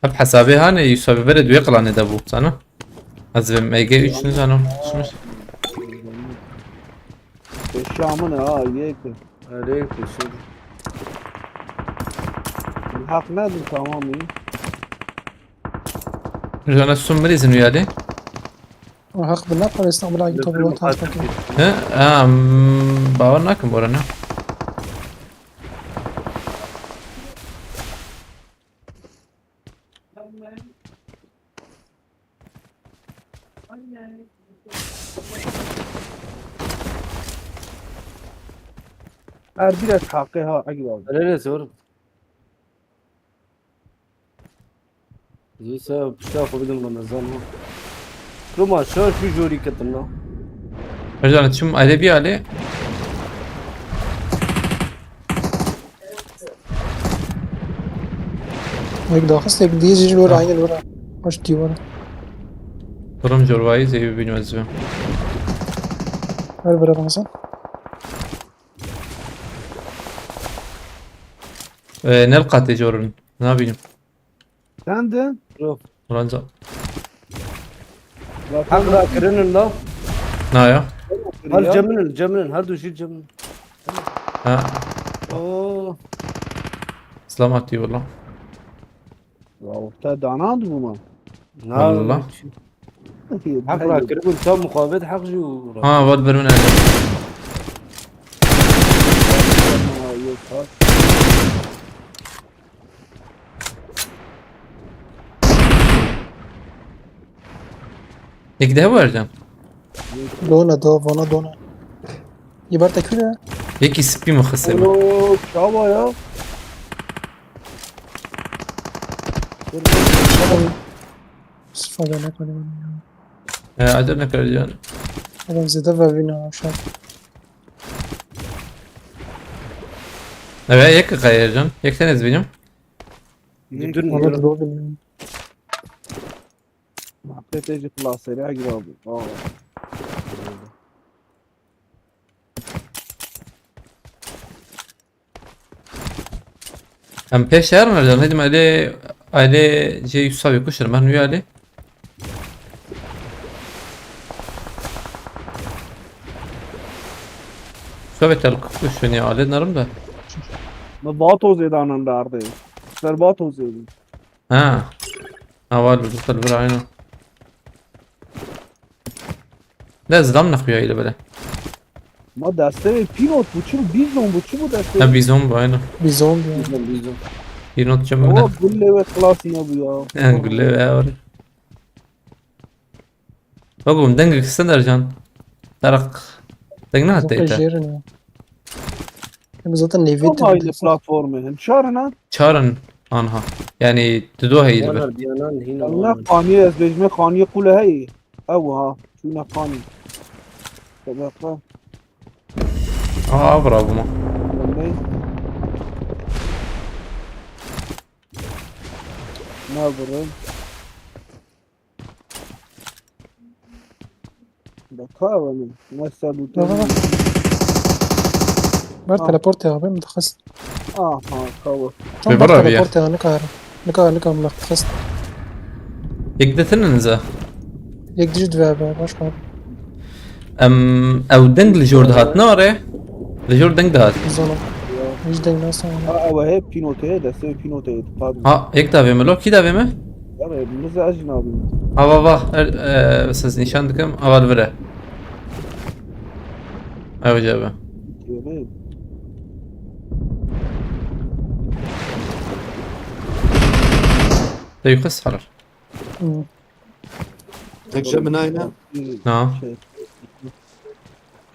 Hep hesabê hane, Yusuf abi bere duye klanê de bû, sana. Ez ve M G üç ne zanim. Şunu. Peşa min ha, yek. Aleykum selam. Hak nedir, tamam iyi. Jana sun mrizin uyali. Hak billah, para İstanbul'a git, Lütfen oğlum, muhakkak taşla. He, em, bawer nakim bu arada. Her biraz hakkı ha, acaba. Öyle zor. Zî se pişta xwe bidim Remezan ha. Roma şa şu jorî ketim na. Ercan, çim aile bir aile. Yek daxist, yek dî jî ji lora, aynı lora. Hoş dîwara. Durum corbayî zêwî bînim ez ve. Her bira Remezan. Ee, nel qatê corin. Nabînim. Sen de? Yok. Ulan ca- Hak rakirinin la. Na ya. Hal ceminin, ceminin, her du jî ceminin. Ha. Oo. Selamat eyvallah. Ya, orta danan bu mu? Na, Allah. Hak rakiribûn, tam muqavet hak jî û Ha, vat ber min erde. Yek daha var can. Dona, do, vana dona. Yê ber te kûr e? Yekî spî min xise min. Alo, çawa ya? Istifade ne kadar ya. E, acele ne kadar can. Adam zede ve bina aşağı. Evet, yek kayar can. Yek sen ez benim. Müdür Ona müdür. Da bilmiyorum. Muhabbet eci klaseri agir abi. Aa. Em pêş şehir mercan, hêdim elê, elê jê Yusavê kuşir, men wî elê. Yusavê tel kuşir ya, elê narim de. Me Bato zêdanan dardê. Ser Bato zêdin. Ha. Ha, var bir tel bir aynı. Ne, zilam ne xuya ile böyle. Ma destê wê pînot bû, çi bû? Bîzon bû, çi bû destê wê? Ha, bîzon bû, aynen. Bîzon bû. Bîzon, bîzon. Pînot çi bû? Ama gulle ve klasî ne bû ya? Ha, gulle ve ya var. Bak oğlum, dengek sen Ercan. Tarık. Deng ne hatta ite? Jêrin ya. Hem zaten nêvê Ama aynı platformu. Hem çarına. Çarın anha. Yani, tu do heydi bir. Yanar, yanar, hîn Allah. Xaniye, ez bêjime xaniye qule heyî. Ew ha, çûne xanî. Sebeqa. Aa, bravo ma. Lembey. Ne vurun? Da ka ew ne? Ne ser lûtê. Bak, bak. Ber teleport ya, ben de xist. Aha, ka bu. Tam ber teleport ya, ne kadar. Ne kadar, ne kadar xist. Yek detinin za. Yek dijî dibe be, baş kar. Em, ew deng li jor dihat, ne were? Li jor deng dihat. Zana. Hiç deng nasıl? Ha, ew hep pînotê, destê pînotê. Ha, yek davê me lo, kî davê me? Ya be, min zî ez jî nabînim. Ava va, er, e, siz nîşan dikim, ava li vir e. Ew jê be. Yemê. Te yuxis harar. Hı. Tek şey mi nayne? Na. Şey,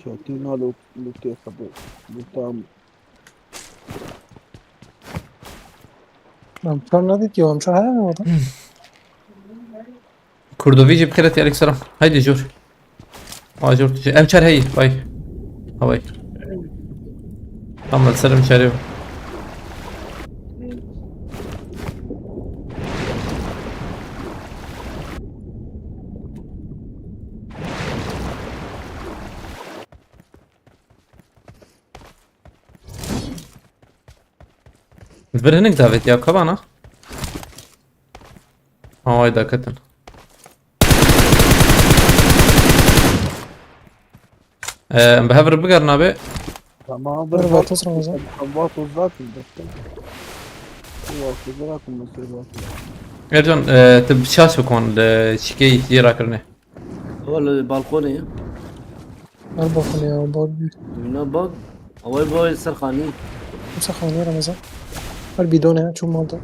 çatî na lo, lo tê xebe. Lo tam. Em çar nadît ya, em çar hene mi orada? Kurdovî jî bi xêr hatî, aleyküm selam. Haydi jor. Ajor tişe. Em çer hey. Vay. Havay. Tam da serim çeri. Vir hinek davêt ya, kevana? Havay daketin. Ee, em bi hev re bigerin abi. Tamam, Dur, bir Vatos Ramazan. Vatos zaten bekle. Vatos zaten mesela Vatos. Ercan, e, tu bi çaş bikon li çikê yê rakirinê. Ew li balkonê ye. Her bakın ya, bak bir. Dibîna bak. Ew ê bak ser xanî. Kimse xanî Ramazan. Her bidon ya, çok mal da.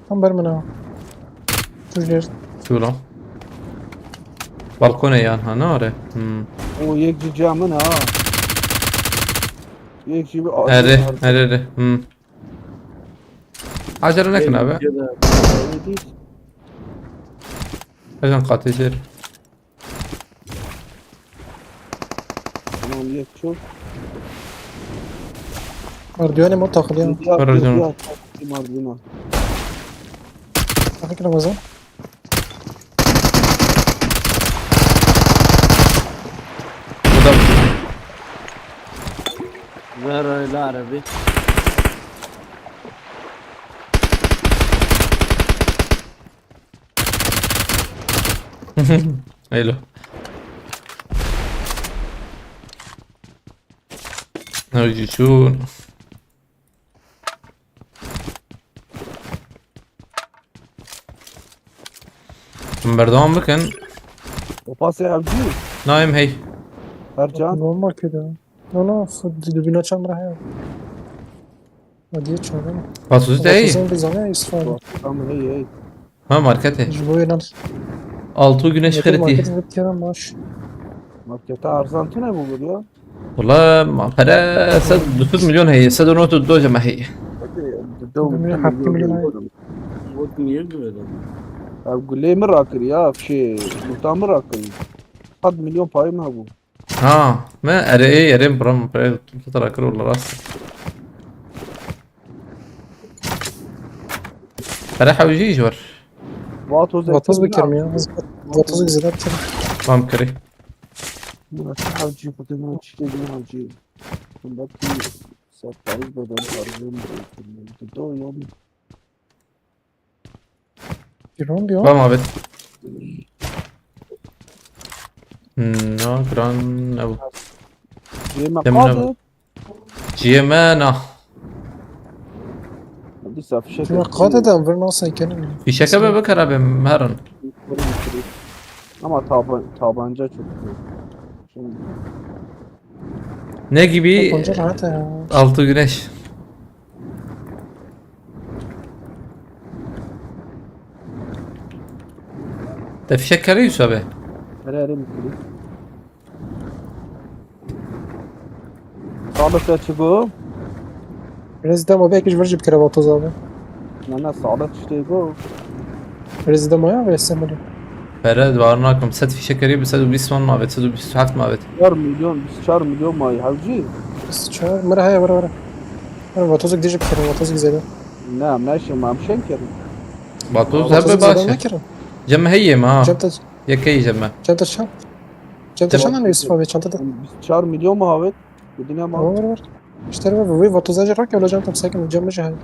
Tam ber min ha. Şuraya. Şura. Balkonê yan ha, ne are? Hmm. O yek cî cîya min ha. Yek cî bir Erê, erê, erê. Hmm. Acele nekin abi. Ercan qatê jêr. Tamam, yek çok. Merdivene mi takılıyor? Merdivene. Merdivene. Takip Ramazan. Bu da Ver öyle arabi. Elo. Hadi şu. Em berdewam bikin. O pasê evcî. Naim hey. Her can. Normal kedi. No, no, dibîna çend re heye. Hadi çare. Pasûzî te heye? Pasûzî bizane isfar. Tamam, hey, hey. Ha, marketê. Ji bo yê nan. Altı güneş kredi. Marketê zip kere maş. Markete arzan tune bu ya. Wala ma pere sed du sed milyon heye, sed û nod û du cem heye. Hadi, dudum. Milyon, hafta milyon. Ev gulê mi rakir ya, şey, muhtar mi rakir? Sed milyon payım ha bu. Ha, me erê, erê, bram, pere, tu tara kir wala rast. Pere hewcî ji wer. Vatoz Vatoz bikirim ya. Vatoz güzel bikirim. Tamam, kirî. Murat hewcî, Fatma çiçeği hewcî. Bunda bir satayı beden harcım. Doğru. Giron bir Tamam abi. Hmm, no, gran, ne bu? Yeme Demine kaldı. Ciyemena. Dîsa fişek Şuna ettim. Qate de bir nasıl kenin? Fişeke be bekara be merin. Ama taban, tabanca çok iyi. Şimdi Ne gibi? Tabanca rahat ya. Altı güneş. Te fişek kerî Yusuf abi? Here here mi kiri? Sağlık ya çigo. Rezide mi belki ji vir jî bikire vatoz abi. Ne ne, sağlık işte bu. Rezide mi ya ve semeli. Pere, bawer nakim. Sed fîşekerî bi sed û bîst man mavêt, sed û bîst û heft mavêt. Çar milyon, bîst çar milyon mayî hewcî. Bîst çar, mire heye, were, were. Were, vatozek dî jî bikirin, vatozek zêde. Ne, me şim, em şên kirin. Vatoz Vatozek hebe zêde baş e. Nekirin. Cem heye me ha. Cem te, Yekeyî cem me. Cem te çan? Cem te Cem çan ne Yusuf abi, çanta te? Bîst çar milyon mu havet? Bu dünya mal. Were, were, were. İşte were, were, vatoza jî rake, were, cem te, sakin, cem mi jî heye.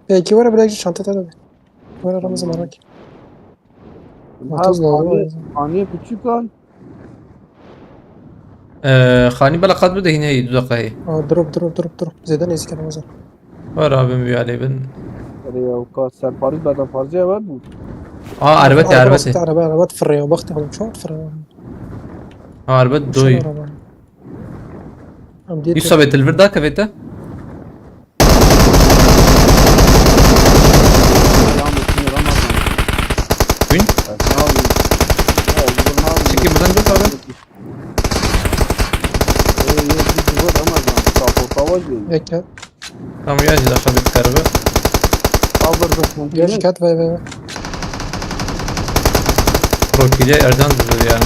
Peki, were, bilek jî çanta te de. Were, Ramazan, Tamam. Merak. Her Otuz dolar hane, var. Haneye küçük al. Ee, xanî bela qat bide hîne heyî, du deqa heyî. Aa, drop, drop, drop, drop. Zêde nêzîk e, Ramazan. Were abim, wî alê bin. Erê ya, ka serparîz beda farzî ev bu. Aa, erbet e, Araba erbet e. Araba, araba firreya, baxtê oğlum, çok firreya. Ha, erbet Uçan doy. Araba. Em diye Yusuf abi, te li vir dakeve te. Ramazan. Wîn? Çekil buradan, dur abi. Ee, yok, bir duvar ama ben sağ portava girdim. Yek ya. Tamam, ya, jî daxa bir karbe. Aldır da Gel, konteyner. Kat, vay, vay, vay. Rokîlê Ercan dizir yani.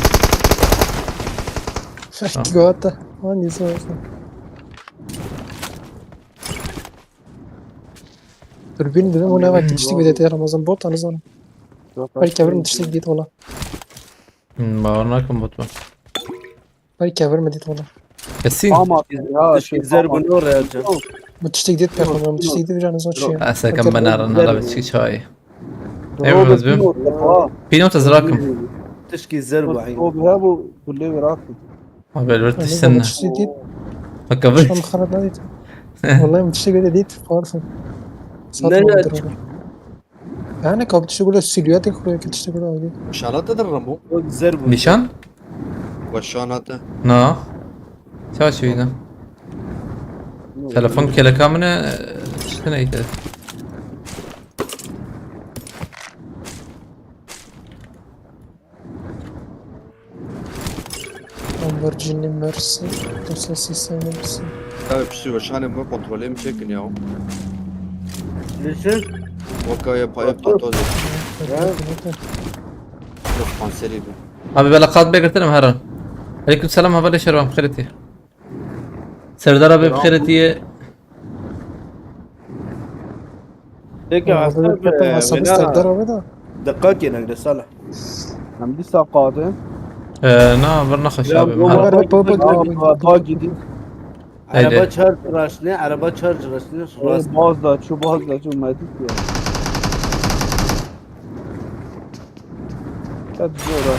Gata. Hangisi olsun? Dürbün dedim, o ne vakit işte bir de Ramazan bot anı sonra. Belki evrim tiştek git ola. Hmm, bawer nakim bot mu? Belki evrim edit ola. Kesin. Ama ya Tişkî zer bû ne oraya can. Bu tiştek git performans, bu tiştek git bir canı zor şey. Asa kam ben arana la çi çay. Drobe Emruz bim. Pînot ha. Pînot ez rakim. Tişkî zer bû eyn. Drobe ha bu kulle bir rakim. Abi elbet tiştin. Tiştek git. Bak abi. Tam xarat edit. Vallahi bu tiştek git edit. Farfın. Ne ya? Yani kapı tiştek git silüeti kuruyor ki tiştek git abi. Şanata da Rambo. Zer bû. Nişan? Başanata. Na. Çaşıydı. Telefon keleka mı ne? İşte neydi? Lamborghini Mercy. Dosyası sevmemişsin. Ya piştî weşanê xwe kontrolê min çêkin ya. Lişin. Weka ye payê patoz. Yok kanserî bû. Abi bela qat begirtirim heran. Aleyküm selam, hevalê şervan, xêretî. Serdar abi xêretî. Peki Ama hasta böyle bir bir WhatsApp bina. Serdar abi de. Dikkat edin de sala. Hem bir sakatı. Ee, na, bir naxaş Ya, abi. bu Heran. Bak bak bak bak. Daha gidin. Haydi. Araba çarp raşne, araba çarp raşne. Baz da şu baz da şu medit ya. Hep zor ha.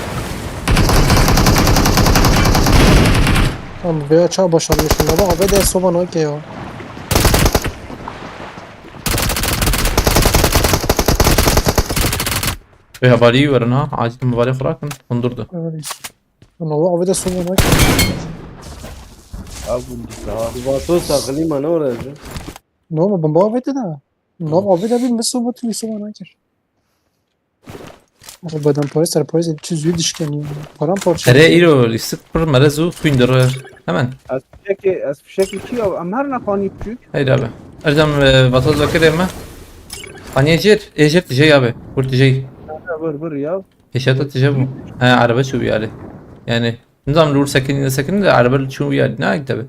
Tamam, veya çağ başarmışım ya. Bak abi de soba ne ki ya. Ve hevalî werin ha. Acil hevalî xwe rakin. Hundur da. Evet. Lan o abi de soba ne ki? Abi bu daha. Vato saklî ma ne oraya can. Ne oldu? Bomba abi de. Ne oldu? Abi de bir soba tüm soba ne ki? Arabadan polis, polis çözüyor dişkeni. Paramparça. Ere îro lîstik pir merez û xwîn diroyer. Hemen. Ez fişekê, ez fişekê çi ya? Em her ne xanî biçûk. Heydi abi. Ercan, e, vatoz vekirê me. Haniyê jêr, ê jêr tijey abi. Kur tijey. Vur vur ya. Hêşata tije bû. He, erebe çû wî alî. Yani, nizam lûr sekinî ne sekinî de erebe çû wî alî. Ne ayıp tabi.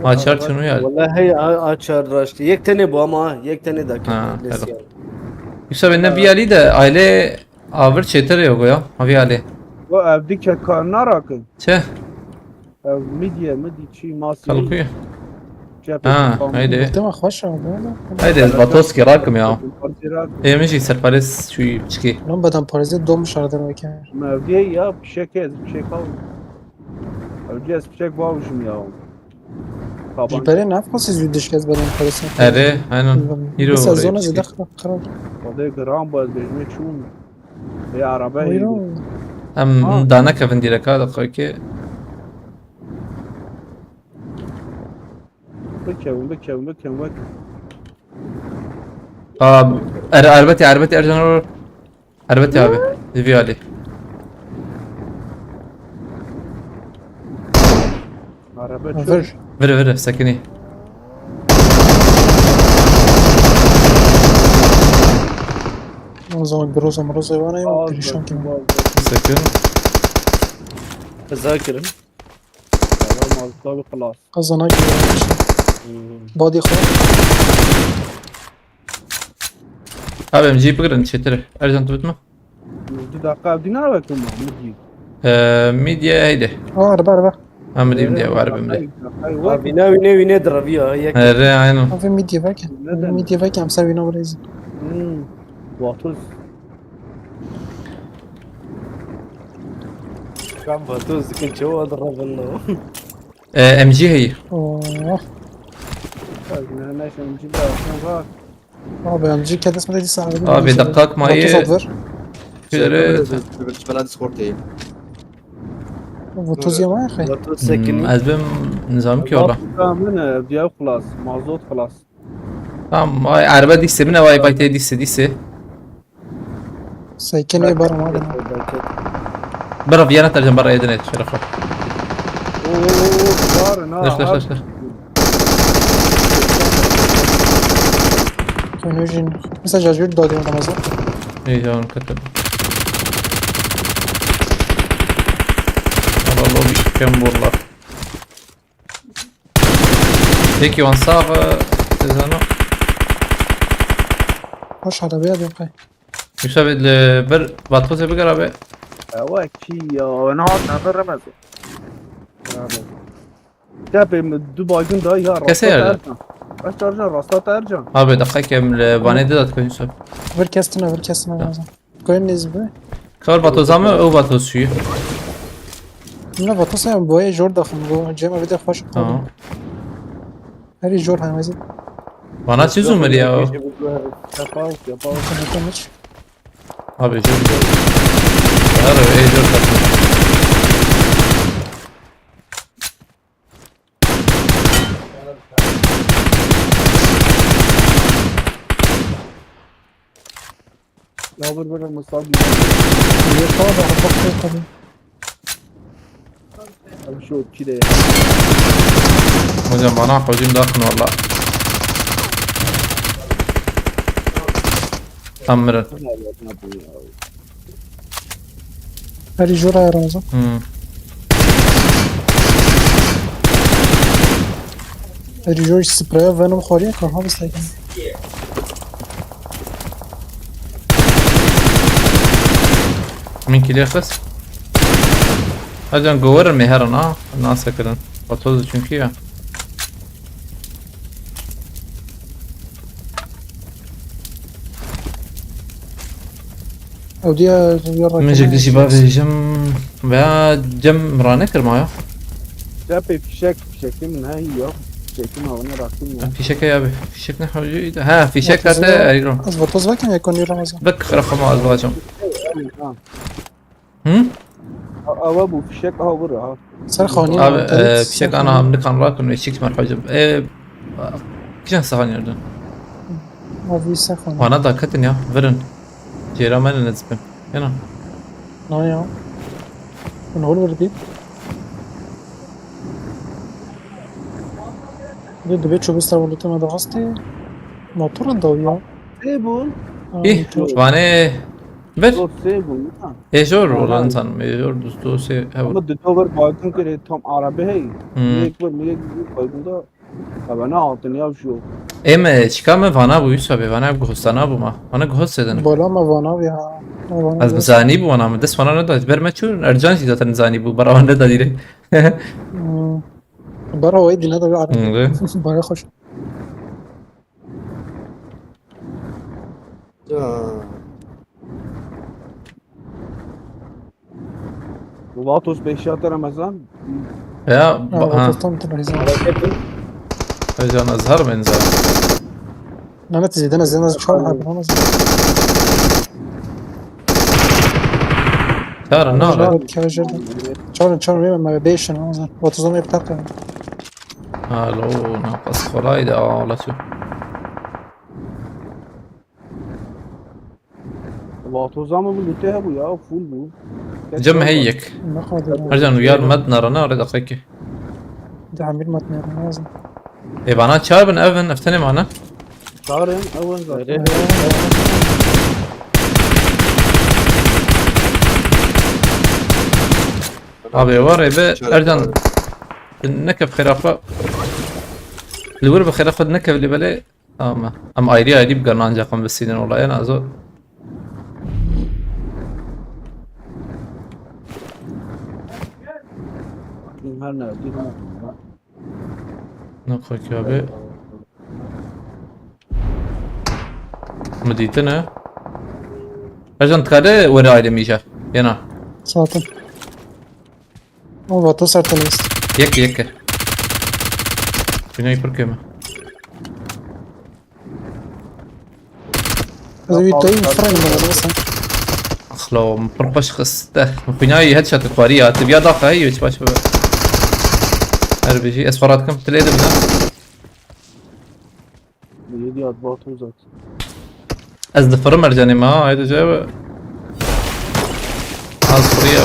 Açar çû wî alî. Vallahi hey a- açar raştı. Yek tane bu ama yek tane de. Ha, Neyse helal. yani. Yoksa ben ne bir alî de aile avir çetir yok ya. Ha bir alî. Bu evdî kekar narakin. Çe? Ev midye, midi çi masi. Kalıkuyu. Cephe Ha, tam. haydi. Dema xweş abi. Haydi, ez Vatoski rakim ya. Partirak. Êmin jî serparêz çûyî biçikî. Lan beden parêzê dom şardan weke. Mevdiye ya fişek ez fişek al. Evci ez fişek bağmışım ya. Taban. Jibere ne yapma siz yüz dişkez beden parêzê. Erê, aynen. Hîro Bir sezona biçikî. zede kral. Odaya gram bu ez bejme çûm. Ve araba iyi. Buyurun. Em Ha. dane kevin direka da ki. Bikevin, bikevin, bikevin, bikevin. Aa, er, erbeti, erbeti Ercan or. Erbeti abi. Divi Ali. Araba Vur. çok. Vire vire, sekini. O zaman groza mroza vana yok. Ağız Perişan kim? da- Sekin. Zakirim. Tamam, tabii klas. Kazana göre. Body xwe. Abi M G bigirin çetir. Ercan tu bitme. Bir dakika, bir ne bakın var mı diyor. Ee, midye heydi. Aa, araba araba. Em dim diye var bim de. Abi ne ne ne draviya yek. Erê aynen. Abi midye bak. Neden? Midye bak, amsa wîna birêz. Hmm. Vatoz. Ben Vatoz dikin çoğu adı Ravenna. Ee, M G heyî. Oh. Ne ne şimdi daha sonra. Abi M G kedis mi dedi sana? Abi, dakika mayı- Vatoz at ver. Şöyle. Bela Discord heyî. Vatoz yama ya xey. Vatoz sekini. Hmm, ez bim nizam ki ola. Tamam ne diye klas, mazot klas. Tamam, ay araba dikse bine vay vay te dikse dikse. Sekin ê bar ma. Bira viyana tercem bara edin et şerefa. Oo, var na. Dış dış dış dış. Konujin. Mesela cacır da diyor Ramazan. Heyecan katım. Kem vurlar. Yekî wan sax, e, ez zana. Hoş arabeya dê qey. Yusuf, li ber Vatozê bigir abi. Ewa kî ya? Ew ne hat ne ber Remez. Abi. Tepê min du baygın daha ya. Kese rasta yerde. Tercan. Kaç tercan rasta tercan. Abi, dakika kem li vanê de dat koyun Yusuf. Bir kestin, bir kestin lazım. Koyun nezi be. Kar Vatoza mı? O Vatoz şu. Ne Vatoza ya, bu ay jor daxın, bu cema bir de hoş. Tamam. Herî jor hemezî. Bana çi zûmir ya? Yapalım, yapalım. Tamam, tamam, hiç. Abi, jor, jor. Her ey jor takım. Ya bir böyle mısal bir. Yok abi, bak, yok abi. Abi şu kile. Hocam bana hocam dakın valla. Tam mirin. Herî jor a Ramazan. Hmm. Herî jor spreya Venom xwariye ka ha bistaykin. Min kiliye xist. Hocam goverin mi herin ha? Nase kirin. Vatoz çünkü ya. Ew diya ya. Min jek dişî bavêjim veya cem rane kirma ya. Cepê fişek, fişekê min heyî ya. Fişekê min avine rakim ya. Fişek ya abi. Fişek ne hocaydı? Ha, fişek hate ergro. Az vatoz vakin ya konu Ramazan. Bak, rafama az vacım. Ha. Hı? Ava bu fişek aha vur ha. Ser xanî. Abi, e, fişek ana hamli kan rakın ve çikt mer hocam. E, kijan sahan yerden. Abi ser xanî. Bana da katın ya, verin. Ceyran ben ne zipim. Yana. Na ya. Bunu hol verdi. Bir de bir çubuğu savurdu tamam da hastı. Motorun da ya. Ne bu? Ih, vane. Ver. Zor sê bû, ha. Ê jor olan tanım, ê jor dostu sê hev. Ama di dover baygın kere tam arabe hey. Hmm. Yek bir, yek bir baygın da. Ya ben ne altın ya şu. Ê me çika me vana bu Yusuf abi, vana bu hostana bu ma. Vana gost edin. Bala ma vana ya. Ez zanî bu vana mı? Des vana ne da? Ber me çûn, Ercan jî zaten zanî bu, bara vana da direkt. Hmm. Bara o edine da bir arabe. Hmm. Bara hoş. Ya. Vatos beşiyat Ramazan. Ya, ha. Vatos tam tüm Ramazan. Hocam azhar benzer. Mehmet zeden azden az çal abi Ramazan. Çağırın ne olur? Çağırın çağırın beşin Ramazan. Vatozdan bir takım. Alo, nefes kolaydı ağlatıyor. Vatoza mı bu lüte bu ya, full bu. Cem heyek. Ercan uyar mat narana öyle dakika ki. De amir mat narana lazım. E bana çağır bin evin eftene mana. Çağırın, evin zaten. Abi var ebe Ercan. Nekef xirafa. Li wir bi xirafa nekef li belê. Tamam. Em ayrı ayrı bir gana ancak em besînin olaya nazo. Her ne? Ne koyuyor abi? Mi dîtine? Ercan dikare were ayrı mîja. Yena. Zaten. O vata ser tenist. Yek yek. Güney pir keme. Ez bir toy fırın bana sen. Axlo, pir xweş xiste. Xwînayî headshot xwarî ya. Tu biya daxa hey hiç baş be. Her bijî ez xwe radikim. Tu lê de bîna. Yedi at bat uzat. Ez difirim Ercanê me ha, haydi cevap. Az fırıya.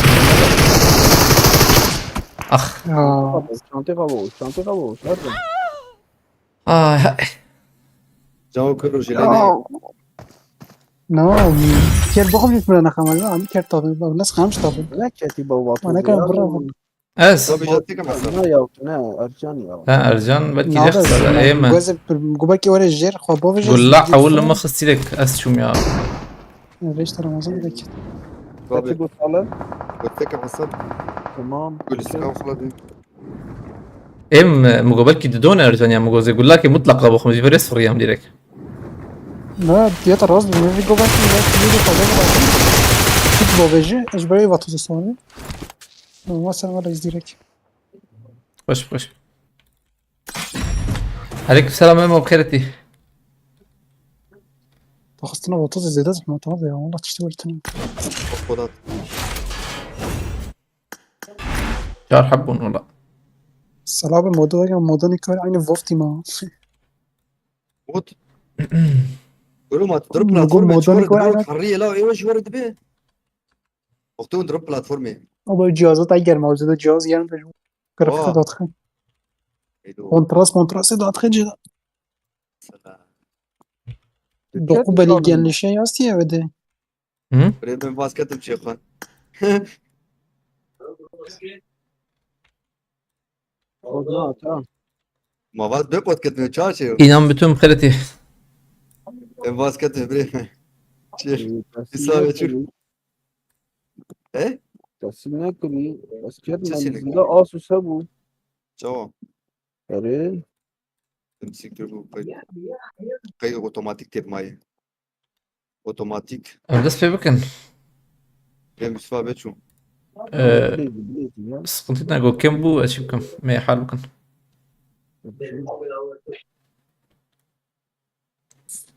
Ah. Ya. Çantê xwe boş, çantê xwe boş. Hadi. Ay, hay. Cevap kırır şey. Ya. No, ker bixwe bî fırına xemal ya, abi ker tabi, bak nasıl kalmış tabi. Ne keti baba? Bana kan bura. Ez. Tabii, ya, tek ama sen. Ne ya, ne, Ercan ya. Ha, Ercan belki Nabe, rexsa da, ey mi? Gozê pir-, gubekî were jêr, xwe bavêje, Gulla zî ewil dî mi xistîrek ez çûm ya. Reşta Ramazan direkt. Tabii. Peki, bu sale? Göttek Hasan. Tamam. Gülistan xula dî. Em, mi go belkî didon Ercan ya, mi go zê gullakê mutlaka boxim, ji berê siriyam direkt. Na, diye ta rast, mi go belkî ya, mi go fazla da. Tut bavêje, ez ji berê vatozê sone. Ama sen var ez direkt. Xweş, xweş. Aleyküm selam, Emo, bi xêr hatî. Taxistina otuz zêde zehmet abi ya, valla tiştê were tune. Polat. Çar heb bûn wala. Selabe modu weke modu nikar aynı Wolf team ha. What? Oğlum at, dur platforma, modu nikar aynı. Harri la, ewe ji were dibe. Wextê hûn dirin platformê. Ama cihazı da germe, o da cihaz germe. Grafik Aa. Datxin. Eydo. Kontrast, kontrastı datxin cihaz. Mesela. Doku belirgenleşen yazdı ya evde. Hı? Buraya ben basketim çekon. Oldu ha, tamam. Ma vaz be kot ketme çar şey. İnan bütün xeletî. Ben vaz ketme bre. Şey, İsa ve çür. He? Teslim ne kırıyor? Asker mi? Teslim ne kırıyor? Asus bu. Tamam. Erê. Em siktir bu kay-, kayıt otomatik tepmayı. Otomatik. Em dest pê bikin. Em Yusuf abi çû. Ee, Bileydi, bileydi ya. Sıkıntı ne go kim bu açık kim? Me hal bikin.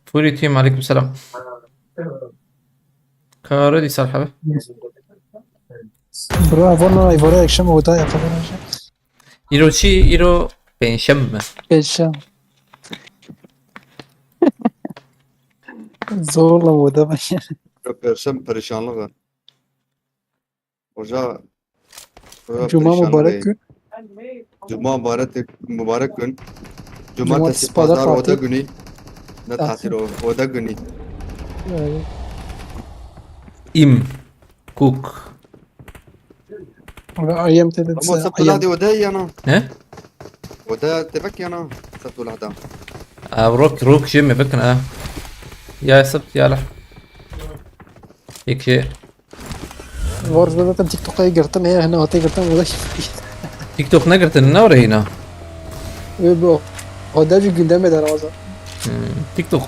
Furi Team, aleyküm selam. Kare di sarhabe. Bro, valla ivara akşam oda yapalım hocam. Îro çi? Îro pêncşem mi? Pêncşem. Zorla oda ben. Perşem perişanlığı. Hoca, hoca Cuma perişan mübarek bey. Gün. Cuma mübarek, mübarek gün. Cumartesi, cumartesi, pazar, pazar oda tatil. Günü. Ne tatil o? Oda günü. Yani. Im. Cook. Ve I M T de. Ama sapla de oda yana. Ne? Oda tebek yana. Sapla da. Ev rok, rok jê me bikin ha. Ya sap ya la. Peki. Var zaten TikTok'a girtin, ya, ne hata girtin, o da. TikTok ne girtin, ne oraya yine? Ve bu. O da bir gündeme de razı. Hmm, TikTok.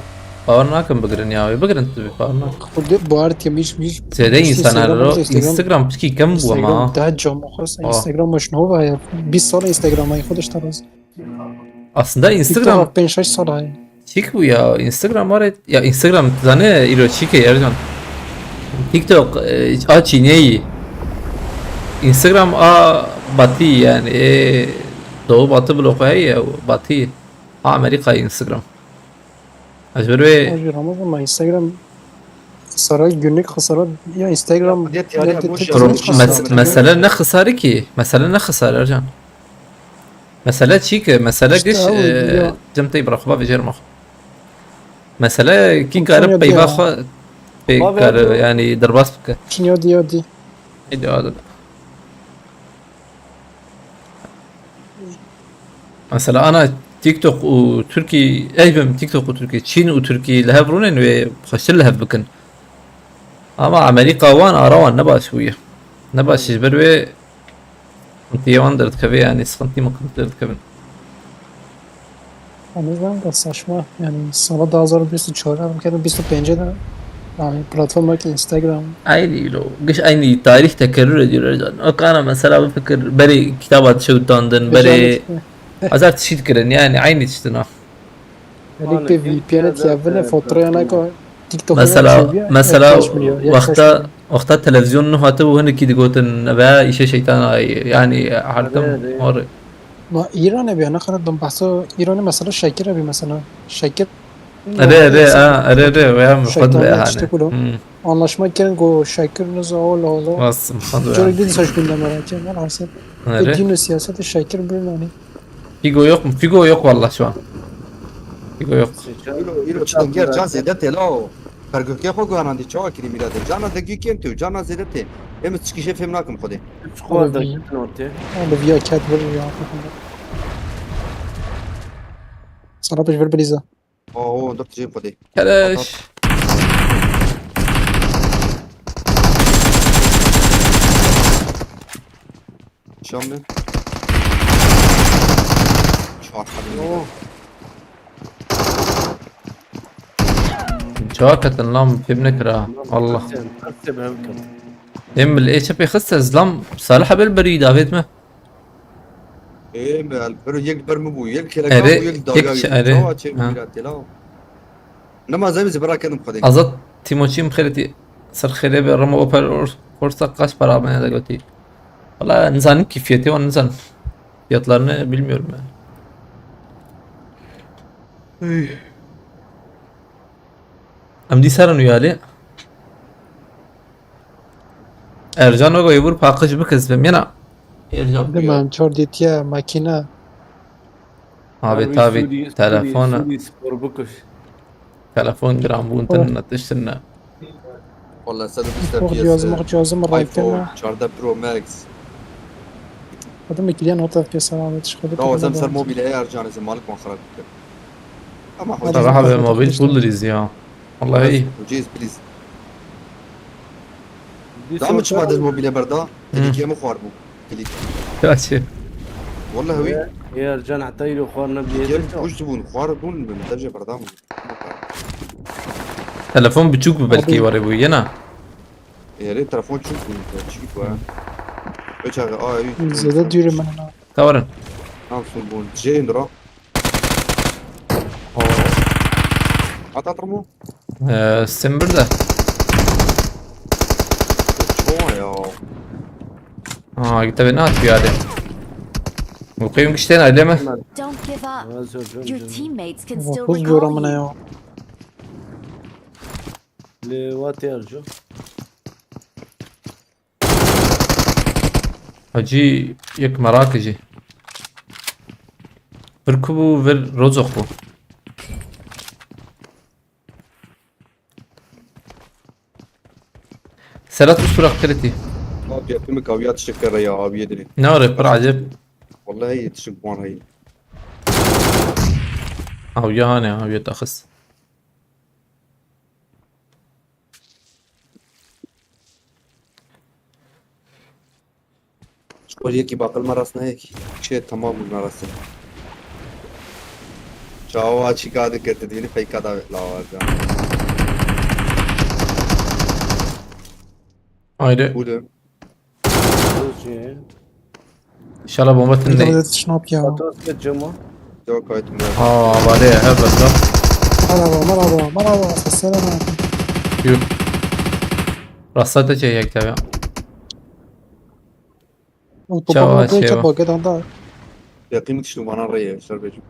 Bawer nakim bigirin ya, bigirin tabii, bawer nakim. Xwedê bawer dikim, hiç, hiç, Zêde hiç insanlar Instagram, ro, Instagram, Instagram pişkî kem bû ama. Instagram daha cam oxus, Oh. Instagram maşın hova ya. Bîst sal Instagram ay xwedê işte razı. Aslında Instagram TikTok pênc şeş sal ay. Çik bû ya, Instagram var et. Ya Instagram zane îro çike Ercan. TikTok, e, a Çîneyî. Instagram a batî yani, e, doğu batı bloku heye ya, batî. A Amerika Instagram. Ez ber wê Hacı Ramazan, ben Instagram xisara, günlük xisara ya Instagram Ya, ya, ya, ne boş dedi, ya, Bro, boş ya. Mes-, mesele ne xisarı ki? Mesele ne xisarı Ercan? Mesele çi ki? Mesele İşte giş, abi, e, ya. Cem Tayyip bırak, bak, becerme. Mesele ki Komşum karı ya peyva diyor. Xo-, pey Baba karı ya. Yani derbas bike. Çin ya diyor, diyor. Hadi, hadi. Mesela ana TikTok û Tirkî, ey bim TikTok û Tirkî, Çîn û Tirkî li hev rûnin wê xweştir li hev bikin. Ama Amerîka wan ara wan ne baş bûye. Ne baş ji ber wê sıkıntıya wan derdikeve, yani sıkıntı mı derdikevin. Ama ben de saçma. Yani sala da hazar bîst û çar, em kene bîst û pêncê de, yani platforma ki Instagram. Aynı lo. Giş aynı tarih tekerrür ediyor Ercan. O kana mesela bu fikir beri kitaba dişewtandin, beri Güzel işte. Hazar tişî dikirin yani aynı tiştin ha. Yani bir V P N et ya, böyle faturaya ne kadar TikTok'a Mesela, yaklaşmıyor, mesela yaklaşmıyor, wexta, yaklaşmıyor. Wexta televizyon nuh hatibû hinekî digotin veya îşe şeytan ay, yani her tim Erê, erê. Or. Ma Îranê bî, ne kadar dom bahsa Îranê mesela şekir bî mesela. Şekir Erê, erê, mesela, ha, erê, erê, veya mi xwe Şeytan dibe ya hane. Işte kulo. Hmm. Anlaşma kirin go şekir niza ola ola. Rast, mi xwe dibe Çok ya. Din saç gündeme rahatı. Velhasil. Erê. Din ve siyaseti şekir bir yani. Figo yok mu? Figo yok vallahi şu an. Figo yok. Îro, îro çi dengê Ercan zêde têla o. Pergulke xwe guhanandî, çawa kirî mîra de? Cana de gî kêm tê û cana zêde tê. Em çikîşê fêm nakim xwedê. Çiqas de gitin ortê. Li viya ket vir ya. Sana pêş vir bilîze. Aho, dur tijê xwedê. Keleş. Şam ne? Çarpar. Oh. Çawa ketin lan, fêm nekira. Allah. Sen, sen ben kat. Em li ê çepê xiste zlam Salih Abel berî davêt me. Ê me, el, pero yek ber mi bû, yek kelek Erê, bû, yek tek dalga çi, yek. erê. Çawa çê Ha. bû mîra tê la. Nema zemî zî bira kedim xwedê. Azat Timoçî min xêretî ser xêrê be remo oper or-, orsa kaç para me de gotî. Valla nizanim kîfiyetê wan nizanim. Fiyatlarını bilmiyorum yani. Em dî serin uyali. Ercan ogo yebur pakıcı bir kız bim yana. Ercan Dima em çor dîtiye makîne. Abi Abi tabi Suri, Suri, telefonu. Suri spor bikuş. Telefon giran bûn Oh. Tınına tiştinine. Valla sen de biste Çok P S, cihazım, cihazım iPhone raytına. çardeh Pro Max. Kadın bekleyen o tepkiye sana da çıkıyor. Daha sen ser mobil eğer canı sen malik man xarab bitti. Ama Hadi. hocam. Sıra abi Tamam, mobil işte. Full Riz ya. Vallahi iyi. Hocayız please. Daha mı çıkmadınız mobile berda? Tehlike mi xwar bu? Tehlike. Gerçi. Vallahi wi. Eğer can hatta yürü xwar ne Tehlike mi bir kuş bun, xwar bun mu? Derece berda mı? Telefon buçuk mu belki Abi. Var bu yine? Ere telefon çok bun. Çiğit var. Öç abi, aa, üç. Zede diyorum ben ona. Tavarın. Tam sun bun. Jane dura. At at mı? Ee, Simbir de. Çoğu ya. Aa, gitti beni atıyor hadi. Bu kıyım kişiden aile mi? Don't give up. Your teammates can still Dokuz diyor amına recall you. Ya. Lewat yarcı. Hacı yek merak jî. Vir ku bû, vir Rozok bû. Selat Usturak Kriti. Abi yapımı kavya tişekere ya abi yediri. Ne var pir acep? Vallahi yetişik bana iyi. Aw ya ne, aw ya taxis. Şkol yekî baqil me rast neyek. Şey tamam bû me rast. Çawa çîka dikir tu dînî feyka da lawa can. Ayrı. Bûdum. Doji. İnşallah bomba Bir tinde. de yetiş ne yap ya. Atas ke cama. Yok kayıtım yok. Aa, var ya, her basta. Merhaba, merhaba, merhaba. Seslerine merhaba. Yuh. Rasta te şey yak tabi. O Çawa topa şey şey o. Bak adam da. Yakın kişi bana reye şer becim.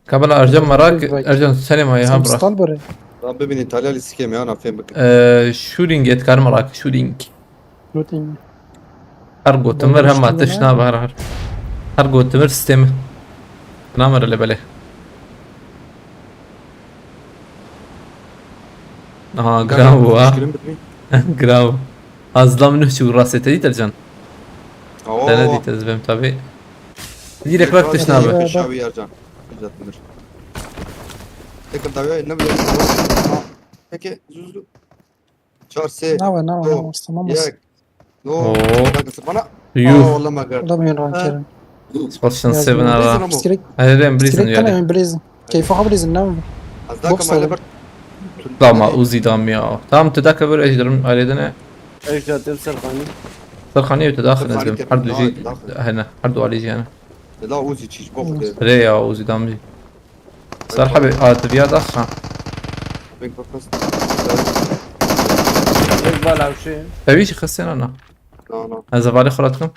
Kabala Ercan merak, Bak. Ercan selam ayı ha bırak. Stal bari. Lan bibin İtalya listike mi ya nafem bıkın. Ee, shooting et kar merak, shooting. Looting. Her gotin ver hem Başka ateş ne? Ne var her. Her gotin ver sistemi. Namara lebele. Aha, gram bu ha. Gram. Azlam ne şu rastete değil Ercan. Sana değil tezbem tabi. Direkt bak tişna abi. Şavi Ercan. Güzel. Tekrar davet ne bileyim. Peki zuzu. Çar se. Ne var, ne var, ne var, tamam mı? Yak. No. Oo. Bak bana. Yuh. Aa, Allah magar. Adam yön rankerim. Spashan seven ara. Skrik. Hadi ben Blizz'in Skrik tamam yani. ben Blizz'in. Keyfi ha Blizz'in ne mi? Az daha Box kamayla alın. bak. Tamam, Uzi dam ya. Tamam, te dakika böyle ejderim aileden. Eşya tepser hani. Serhani te daxil Serhani ezbem. tep- Her du daxil, jî. daxil. Hene, her du alî jî yani. La Uzi çiş bok de. Rê ya Uzi dam jî. Serhabi, a, te viya dax ha. Bek bak. Ek bala bir şey. Te wî jî xistên ana. No no. Ez hevalê xwe re dikim.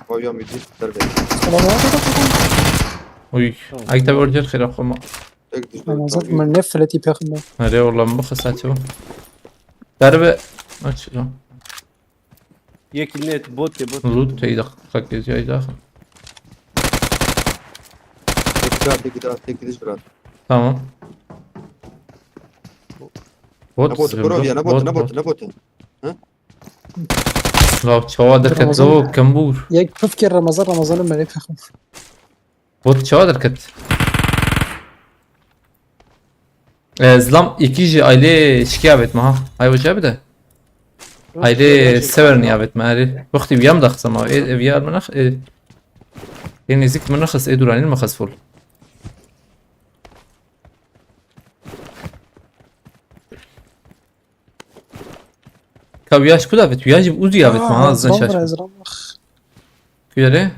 Koyuyorum bir derbe. Tamam abi. Uy. Ay te borcel xêra xwe ma. Tek düştü. Ama zaten ben ne fileti pekinde. Nereye oğlan bu xisa çabuk. Derbe. Aç lan. Yek net bot e, bot. Loot tey daxil, xak gezî ay daxil. Tek daha, tek daha, tek gidiş biraz. Tamam. Bot. Ne bot, bro, ya ne bot, ne bot, ne bot. Lav çawa derket, Ramazan. Lav kembûr. Yek pifkê Ramazan, Ramazan'ın melek takım. Bot çawa derket. E, Zlam iki ji aile şikiya vet mi ha? Ay hoca bir de. Aile sever niye vet mi? Aile. Vakti bir yam da kısa ma. E, e, bir yar mı nak? E, e, nezik mi nakas? E, duranil mi kas full? Ka wiya ji ku davêt? Wiya jî bi Uzi ya vêt, ha, zan şaş. Kuyere?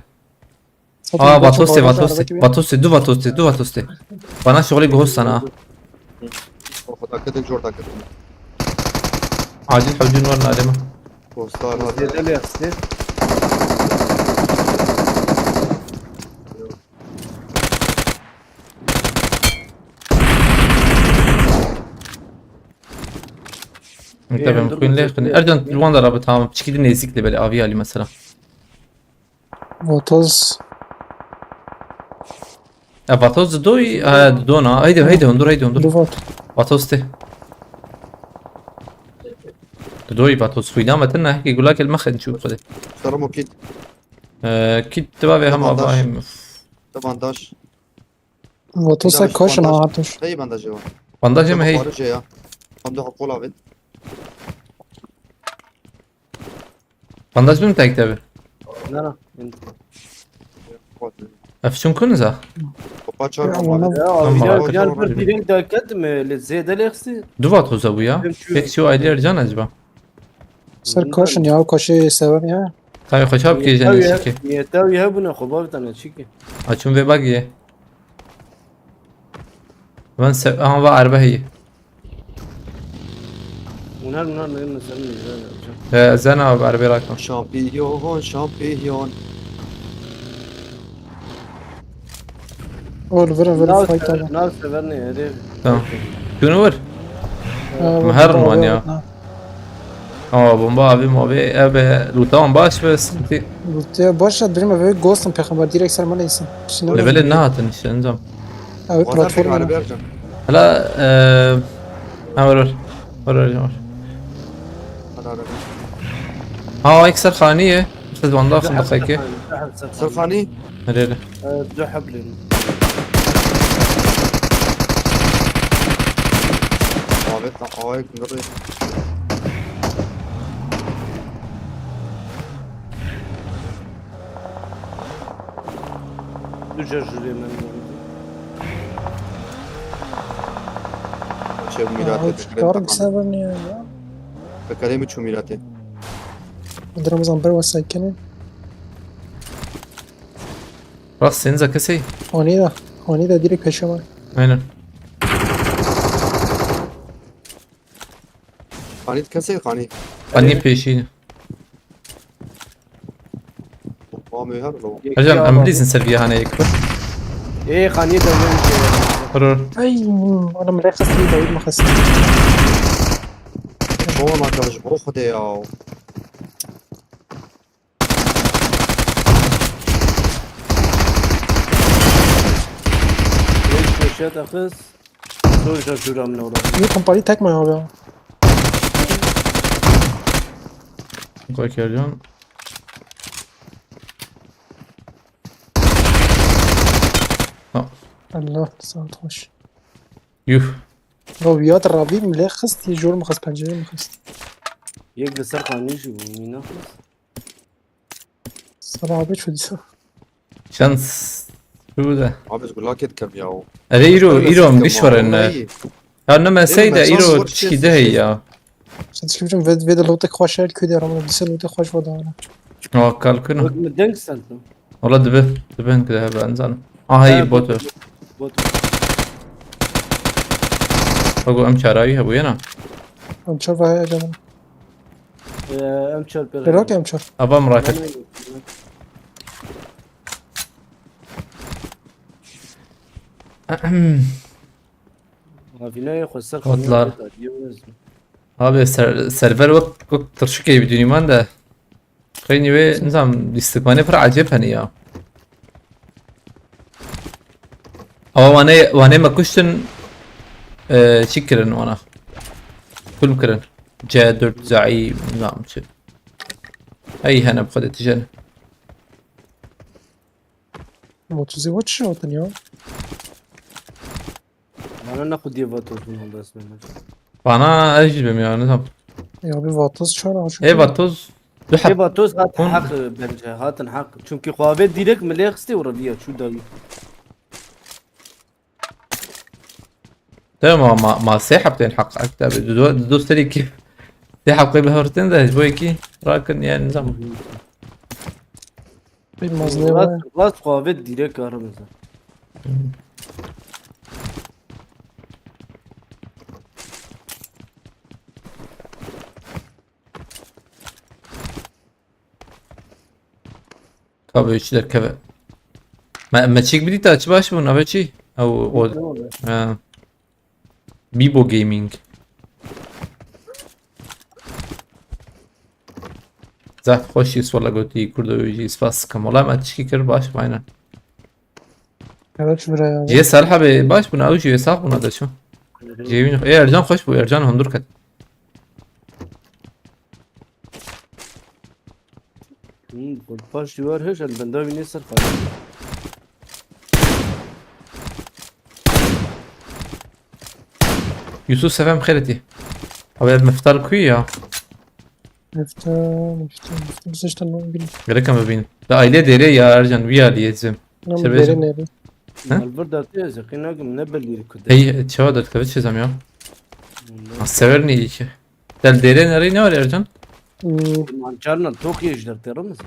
Aa, Vatos tê, Vatos tê. Vatos tê, du Vatos tê, du Vatos tê. Bana şoxlê guhostan ha. Acil hewcûn wer nadê min. Postar hate. Zêde lê hestê. Tabii, dur, dur, dur. Ercan, li wan de rabe, tamam. Piçkî de nêzîk de belê avî alî mesela. Otuz. E, Vatos di doy, e, di dona. Heydi, heydi, hundur, heydi, hundur. Du Vat. Vatos tê. Di doy Vatos xwîna me tine, hekî gula kel me xedin çû xwedê. Sarı mokit. E, kit diba ve hema vahim. Bandaj. Bandaj. Vatosa koşun ha, Artuş. Hey, bandajı var. Bandajı mı, hey? Bandajı ya. Bandajı kola bin. Bandaj bin tek tabi. Ne, ne. Ev çun kun za? Kopa çar bomba. Ya, abi, ya, bir direkt derket mi? Le zêde lexsi. Du Vatosa bu ya. Pek şu aylar can acaba? Ser koşun ya, koşu sever ya. Tabii, xwe çap kê jenê çike. Yetew ye bûne xwe bavitane çike. Açın ve bak ye. Ben se-, aha, va erbe heye. Unar, unar, ne, ne, sen ne, ne, ne. He, zena abi, erbe rakam. Şampiyon, şampiyon. Ol, vira, vira, fight abi. Nav sever ne, hadi. Tamam. Şunu vur. Ee, vur, vur, vur, vur. Ama her zaman ya. Ha. Ama bomba abi, mavi, ebe, lootan baş ve sıkıntı. Loot ya baş ya, bilmem, böyle ghost'um peygamber, direkt sermana insin. Şimdi öyle. Level'e ne hatın işte, nizam. Evet, platform. Hala, e, ha, var, var. Var, var, var. Ha, o ek Serxaniye. Siz Van'da aslında peki. Serxani. Nerede? Ee, du heblên. Abi, tam awayek nerede? Du şarjörê min. Çev mîratê. Çikarım seven ya. Bekalê mi çû mîratê? Diramazan ber wesaykenin. Rast senize kesey. Oni da. Oni da direkt peşe var. Aynen. Xanî kesê xanî. Xanî pêşî. Wa me her lo. Hocam, em bilîzin ser vîya hane yek bir. Ê, xanî de wên. Rur. Ay, ana min rexist, bir dawî min xist. Oğlum arkadaş, oh de ya. Beş köşe takız. Dur, dur, dur, amına oğlum. Bir kompani tek mi abi ya? Koy Kercan. Ha. Allah, saat hoş. Yuh. Ya, ya da Rabî mi lê xist, yê jor mi xist, pencerê mi xist? Yek li ser xanî jî bû, mîna xist. Selabe çudisa. Şans. Şu da. Abi, ez gulaket kem ya. Erê, îro, îro em giş warin. Ya ne mesey de îro tişkî de hey ya. Sen tişkî biçim ve, ve de lotek xweş el kuyde ramana dise lotek xweş vada ana. Ha, kalkın. Bak, mi denk sen tu. Wala dibe, dibe hink de hebe, nizanim. Aha, iyi, bot. Bot. Bak, o em çarawi hebûye na. Em çar vaya canım. Ee, em çar pera. Pera ki em çar. Ava mi raket. Havînayê xwe ser. Otlar. Abi ser, server wek, wek tirşikê bidînî man de. Xeynî wê, nizam, lîstikmanê pir ecêb hene ya. Awa wane, wane me kuştin, e, çi kirin wana? Kulm kirin. C dört zaî, nizam çi. Ey hene bi xwe de tijene. Motuzê we çi hatin ya? Bana ne xwediyê vatoz min helbest Mehmet. Bana ez jî bim ya, nizam. Ya bir vatoz çar aşık. Ê vatoz du heb. Ê vatoz hat Hon- heq bence, hatin heq. Çünkü xwe avê direkt mi lê xistê û reviya çû dawî. Te ma, ma, ma sê heb tên heq. Ek tabi du, du, du serî ki. Sê heb qey bi hevr tên de ji bo yekî rakin yani nizam. Bilmez ne var. Rast, rast xwe avê direkt aramızda. Tabii hiç derkeve. Me, me çek bir ta çi baş bu, nave çi? Ew, o, ha. Bibo Gaming. Zaf xweş î, wala gotî Kurdo jî spas dikim. Wala me tişkî kir baş, aynen. Evet, şu buraya. Jê Salih abi baş bûna, ew jî wê sax bûna de şu. Jê wî, ê Ercan xweş bû, Ercan hundur ket. Hmm, paş duvar hiç, el benda wî nê ser xwe. Yusuf Sefem xêretî. Abi ev miftal kuy ya? Miftal, miftal, miftal. Biz işte ne bileyim. Gerek ama bin. Da aile dere ya Ercan, bir aile ezim. Lan Serbest. Dere nere? Ha? Malvır da te zeki ne güm ne belli kude. Hey, çava da tabii çizem ya. Sever ne iyi ki. Del dere nere ne var Ercan? Hmm. Mancarla tok yeşler terimiz.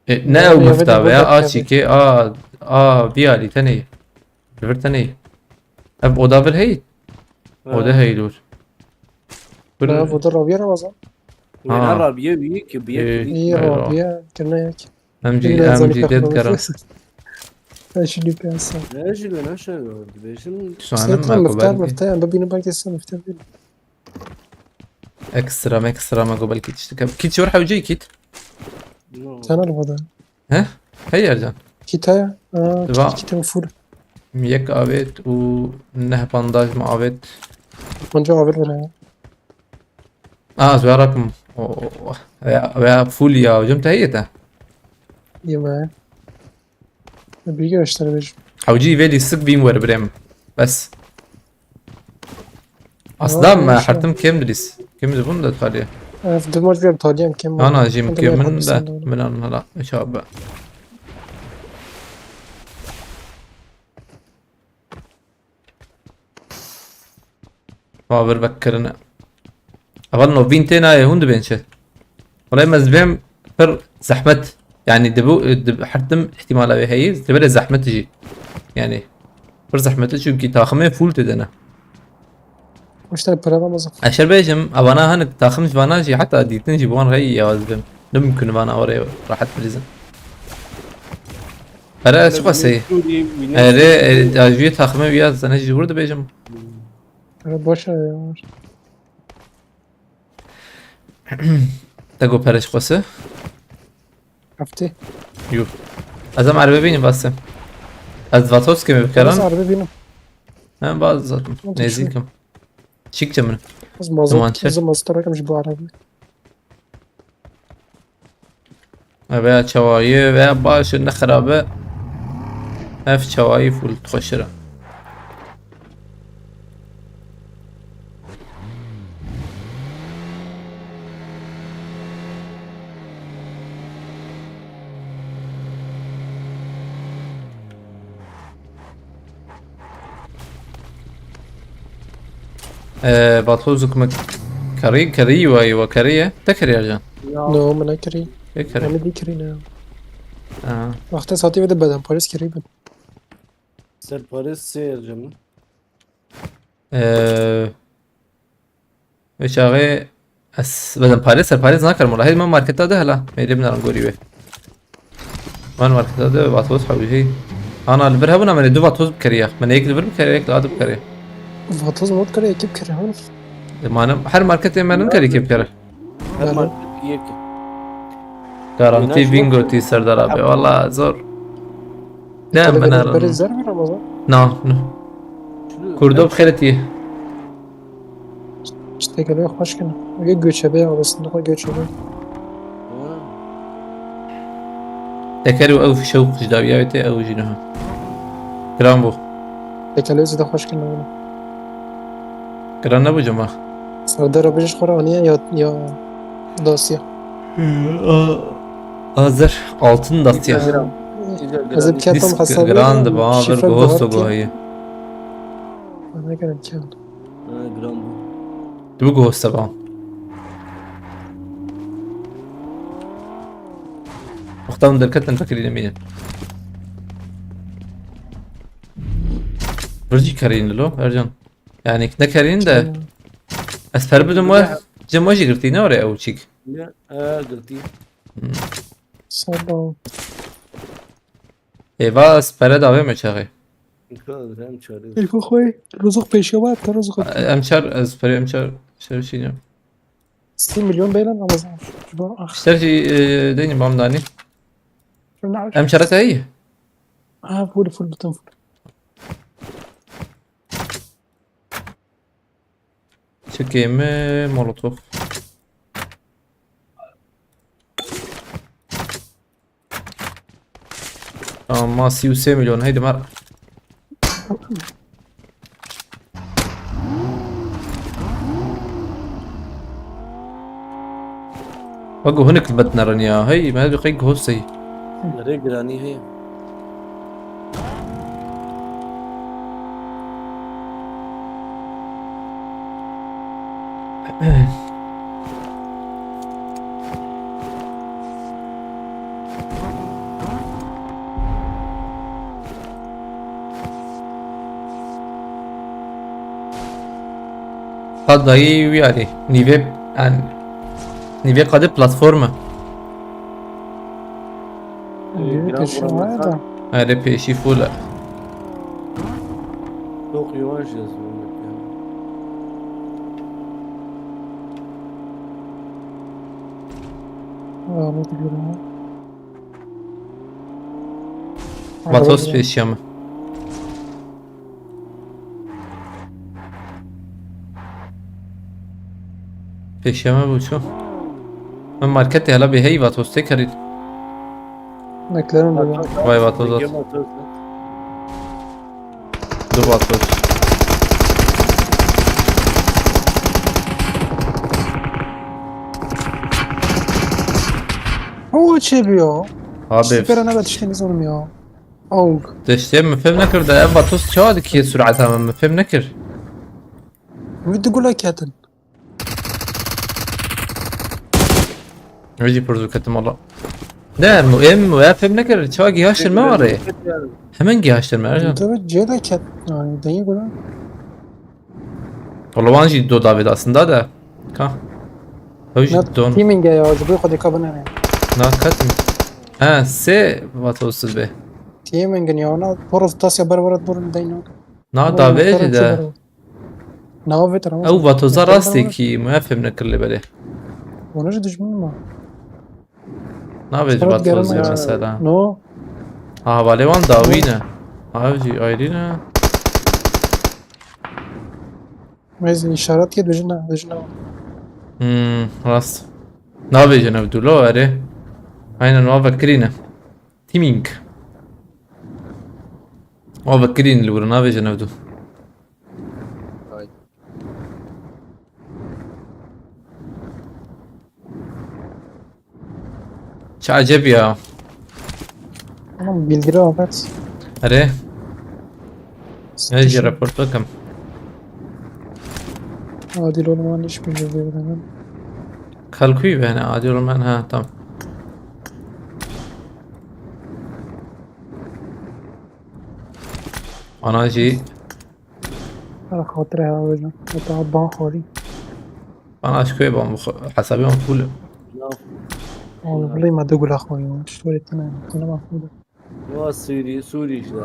E, ne ew mifta veya a çîkê, a, a, vî alî tenê. Li vir tenê. Ev oda vir heyî? Oda heyî dûr. Ev oda rabiye Ramazan. Wêna rabiye wî ki biye kirî. Î rabiye kirine yek. Em jî, em jî dê dikara. Ben şimdi piyasa. Ne jî ne şey dibêjim. Suanim me miftar, miftar, em bibînin belki size miftar değil. Ekstra, ekstra me go belkî tişt dikim. Kît jor hewcê kît? Sana da bada. He? Hey Ercan. Kît heye? Aa, kît, kît full. Yek avêt û neh bandaj me avêt. Onca avêt bile ya. Aa, ez wê rakim. O, o, o. Veya, veya full ya hocam te heye te? Yeme. Bir göster bir. Hewcî vê lîstik vîm wer birêm. Bes. Aslında me hertim kêm dilîs. Kêm dibûn de taliye. Ev dibûn jî taliye em kêm. Ana jî em kêm min de. Min an hala. Çabe. Favir vekirine. Eval no vîn tê nayê hûn dibên çi? Wala ez dibêm pir zehmet. Yani dibu, dib, hertim ihtimala wê heye. Dibere zehmet jî. Yani pir zehmet çünkü taximê full tê de ne. Muşteri para Ramazan. Eşer bêjim, avana hanik taxim ji vana jî heta dîtin jî bi wan reyî ya ez dibêm. Ne mümkün vana oraya rahat bilizin. Para çi qaseyî? Erê, erê, ya jûyê taxime viya zane jî hûr dibêjim. Para boş ver ya. Te got pere çi qase? Heftê. Yuh. Ez em erbe bînim bas. Ez Vatos kemê bikeran. Ez erbe bînim. Hem baz zaten. Nêzîkim. Çik çe min. Ez mazot, ez mazot rakam ji bu arabi. Veya çawayî veya baş e, ne xirab e. Ev çawayî full xweşir e. Ee, Batozuk me kerî, kerî wayî we kerî ye? Te kerî Ercan? No, min nekirî. Te kerî? Em dî kirî ne. Ha. Wextê saetî ve de bedenparêz kirî bin. Serparêz sê Ercan. Ee, Wê çaxê ez bedenparêz serparêz nakirim wela. Hey, me marketa de hela. Mêlê binarim gorî wê. Van marketa de Vatos hewî hey. Ana li vir hebûna me du Vatos bikeriya. Me yek li vir bikeriya, yek li ad bikeriya. Vatos mod kere ekip kere hon. Manim her marketê me nikerî kê bikere. Her market yek. Garantî Wîna bingo jî tî Serdar abi. Wala zor. Ne Tele min benim er. Bere zer mi Ramazan? Na, na. Şunu Kurdo ben bi xêr tî. Ji tekelê xweş kin. Wê göçebe ya, aslında xwe göçebe. Ha. Teker û ew fişe û qij dawiya wê tê ew jî niha. Giran bû. Tekelê zêde xweş kin. Giran nebû cema. Serdar abi ji xwe re aniye ya, ya dasiye. Hazir altın dasiye. Giran. Giran. Ez eb ketim Disk hesabê giran de, diba, şifre ver gosto guhartiye. Gohaye. Ne gerek ya? Ha, giran bû. Tu bi gosta ba. Wexta hûn derketin, fekrî nemînin. Vir jî kerîn lo, Ercan. Yani nekerîn de. Çi? Ez per bidim we, cem we jî girtî, ne were ew çîk. Ne, e, girtî. Hmm. Sağ ol. Êva, ez pere davê me çaxê. Em çar, rozik pêşiya var, te rozik. Em çar, ez pere em çar, şer şînim. Sî milyon beyran Ramazan. Ji bo, ah. Şer jî, e, deynim bam danî. Şuna Em çare te heyî? Ha, full, full, bütün full. Çekeyim mi? Molotof. Tamam, ma sî û sê milyon, heydi mer. Bak, hinek li bet nerin ya. Hey, me bi qey gost hey. Nerê giranî heye? Qad dayî wî arê. Nîvê, yani, nîvê qadê platform e. Ee, Nîvê Grand pêşî Prix wayê Amerika. Da. Erê pêşî full e. Çok yavaş yazıyor ya. Ahmet Güran. Vatos pêşiya min. Pêşiya min bû çû. Min marketê hela bê hey Vatos tê kerî. McLaren bû. Vay Vatos at. Du Vatos. O çê bû ya. Abi. Süper ana tiştê nizanim ya. Aug. Tiştê min fêm nekir de ev Vatos çawa dikiye surata min, min fêm nekir. Wî du gula ketin. Wê jî pir zû ketim wala. Ne, em, em, em fêm nekir. Çawa gihaştin me warê? Hemen gihaştin me, Ercan. Tabii cê de ket. Yani, dengê gula. Wala wan jî do davêt aslında de. Ka. Ew jî Na don. Teaming e ya, ji bo xwe dê ka binêre. Na ketim. He, sê Vatos be. Teaming in ya, na por tasya ber ber ber deyno. Na davê jî de. Navê te Ramazan. Ew Vatoza rastê kî, me fêm nekir lê belê. Ona jî dijmin ma. Navê ji Vatoza mesela. No. Ha, hevalê wan dawî ne. Ha, ev jî ayrî ne. Ez îşaret kê dijina, dijina. Hmm, rast. Navê ji nev dûlo erê. Aynen, wa vekirî ne. Timing. Wa vekirîn li wir navê ji nev dû. Ay. Çi eceb ya. Tamam, bildiri afet. Erê. Ne jî report bikim. Adil olman iş bildirdi bilemem. Kalkuyu be ne adil olman, ha, tamam. Ana jî. Her xatir heva bêjim. Heta ban xwarî. Ana ji ku ban bixwe, hesabê wan full e. Oğlum, bileyim hadi gula xwarî. Şöyle tane, tane ban full. Wa Sûrî, Sûrî ji de.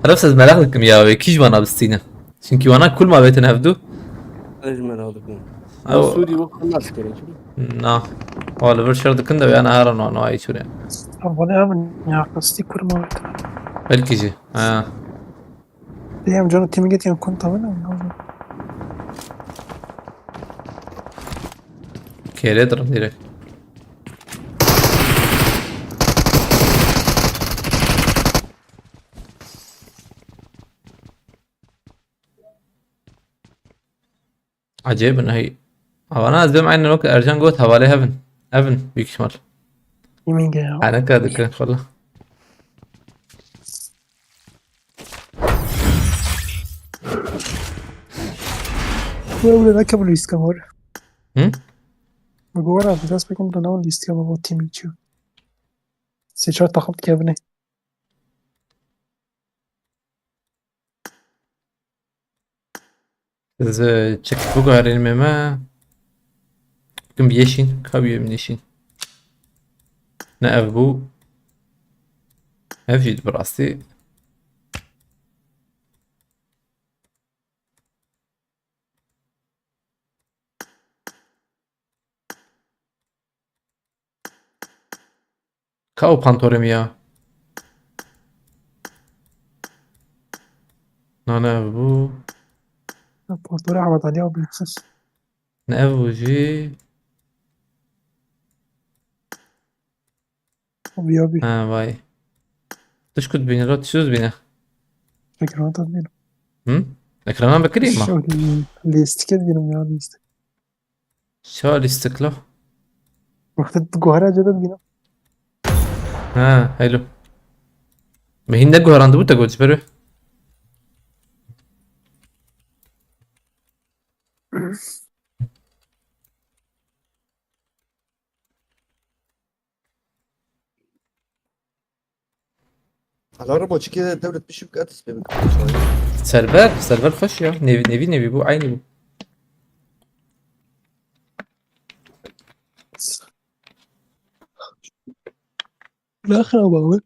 Heref ez meraq dikim ya, wê kî ji wana bistîne. Çünkü wana kul ma bêtin hevdu. Ez ji meraq dikim. Ew- Sûrî wek nas kere. Na. Wa li vir şer dikin de wê ana herin wan wa çûne. Abone hemin ya qastî kurma. Belkî jî. Ha. Diyem cano tîmî getiyen kun tabi ne? Kêrê dirin direkt. Acayip in hey. Avana ez bêm aynen wek Ercan got hevalê hevin. Evin büyük ihtimal. Yemin ya. Anaka dikin xwala. Bu öyle ne kabul istemor. Hı? Bu kadar bir ders bakın da ne oldu istemor bu tim için. Seçer takım kevine. Ez, e, çek biguherînim me. Kim bi yeşîn, ka bi yeşîn. Ne ev bû. Ev jî bi rastî. Ka o pantorê min ya? Na, ne ev bû. Portore Ahmet Ali abi. Ne ev bû jî. Abi abi. Ha, vay. Tişt ku dibîne, lo tişt dibîne. Ekrana da dibîne. Hı? Ekrana bikirî ma? Lîstikê dibînim ya, lîstik. Şa lîstik lo. Wextê tu guhara cê de dibînim. Ha, hello. Me hîn ne guharandibû te got ji ber wê. Hala Ramo çikê devlet bir şey at ismi. Server, server xweş ya. Nevi, nevi, nevi bu, aynı bu. La xirab abi.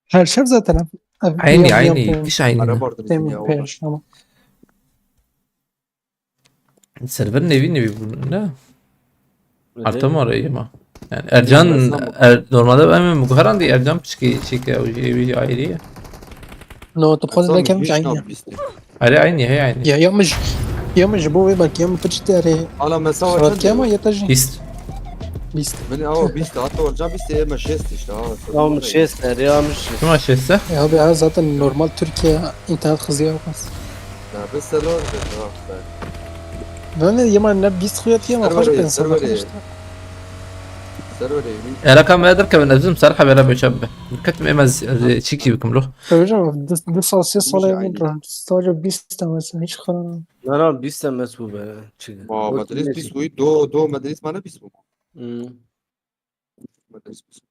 Her şev zaten ev, ev, Aynı, ev, aynı. Ev, Kış aynı. Ara vardı bizim Demin ya, o da. Pêş, tamam. Server nevi nevi bu ne? Öyle. Artem arayı ama. Yani Ercan, Bilmez ama. Er, normalde ben mi Guharan diye Ercan pişki çekiyor, o şey, bir ayrı ya. No, tu Sen xwedî dekem bîst ki aynı. Nabîstî. Are aynı, he aynı. Ya, ya min ji, ya min ji bo wê belkî ya min piçî te erê. Ala mesela Saat çend ya euro? Ma yeta jî. Bîst. Bîst. Beni awa bîst, hatta olacak bîst, e, me şêst işte, ha. Ya min şêst er, ya min şêst. Kima şêst e? Ya abi, ha, zaten normal Türkiye internet hızı yok. Ya, biz de lor, be, ya, be. Ne, ne, yema ne bîst xuyat yema, Server xweş e, ben sana server e. Xweş. Server e, min- Era kamera derkevin, ez bizim ser habera beçem be. Dikkat mi emez, ez çiki bikim lo. Hocam, du, du sal, sê sal Min evin aynı. Rahat. Sadece bîst tane mesela, hiç karar. Na, na, bîst em ez bû be. Çi? Ma, Got medrîs bîst bû, do, do medrîs mane bîst bû. Hmm. Medrîs bîst.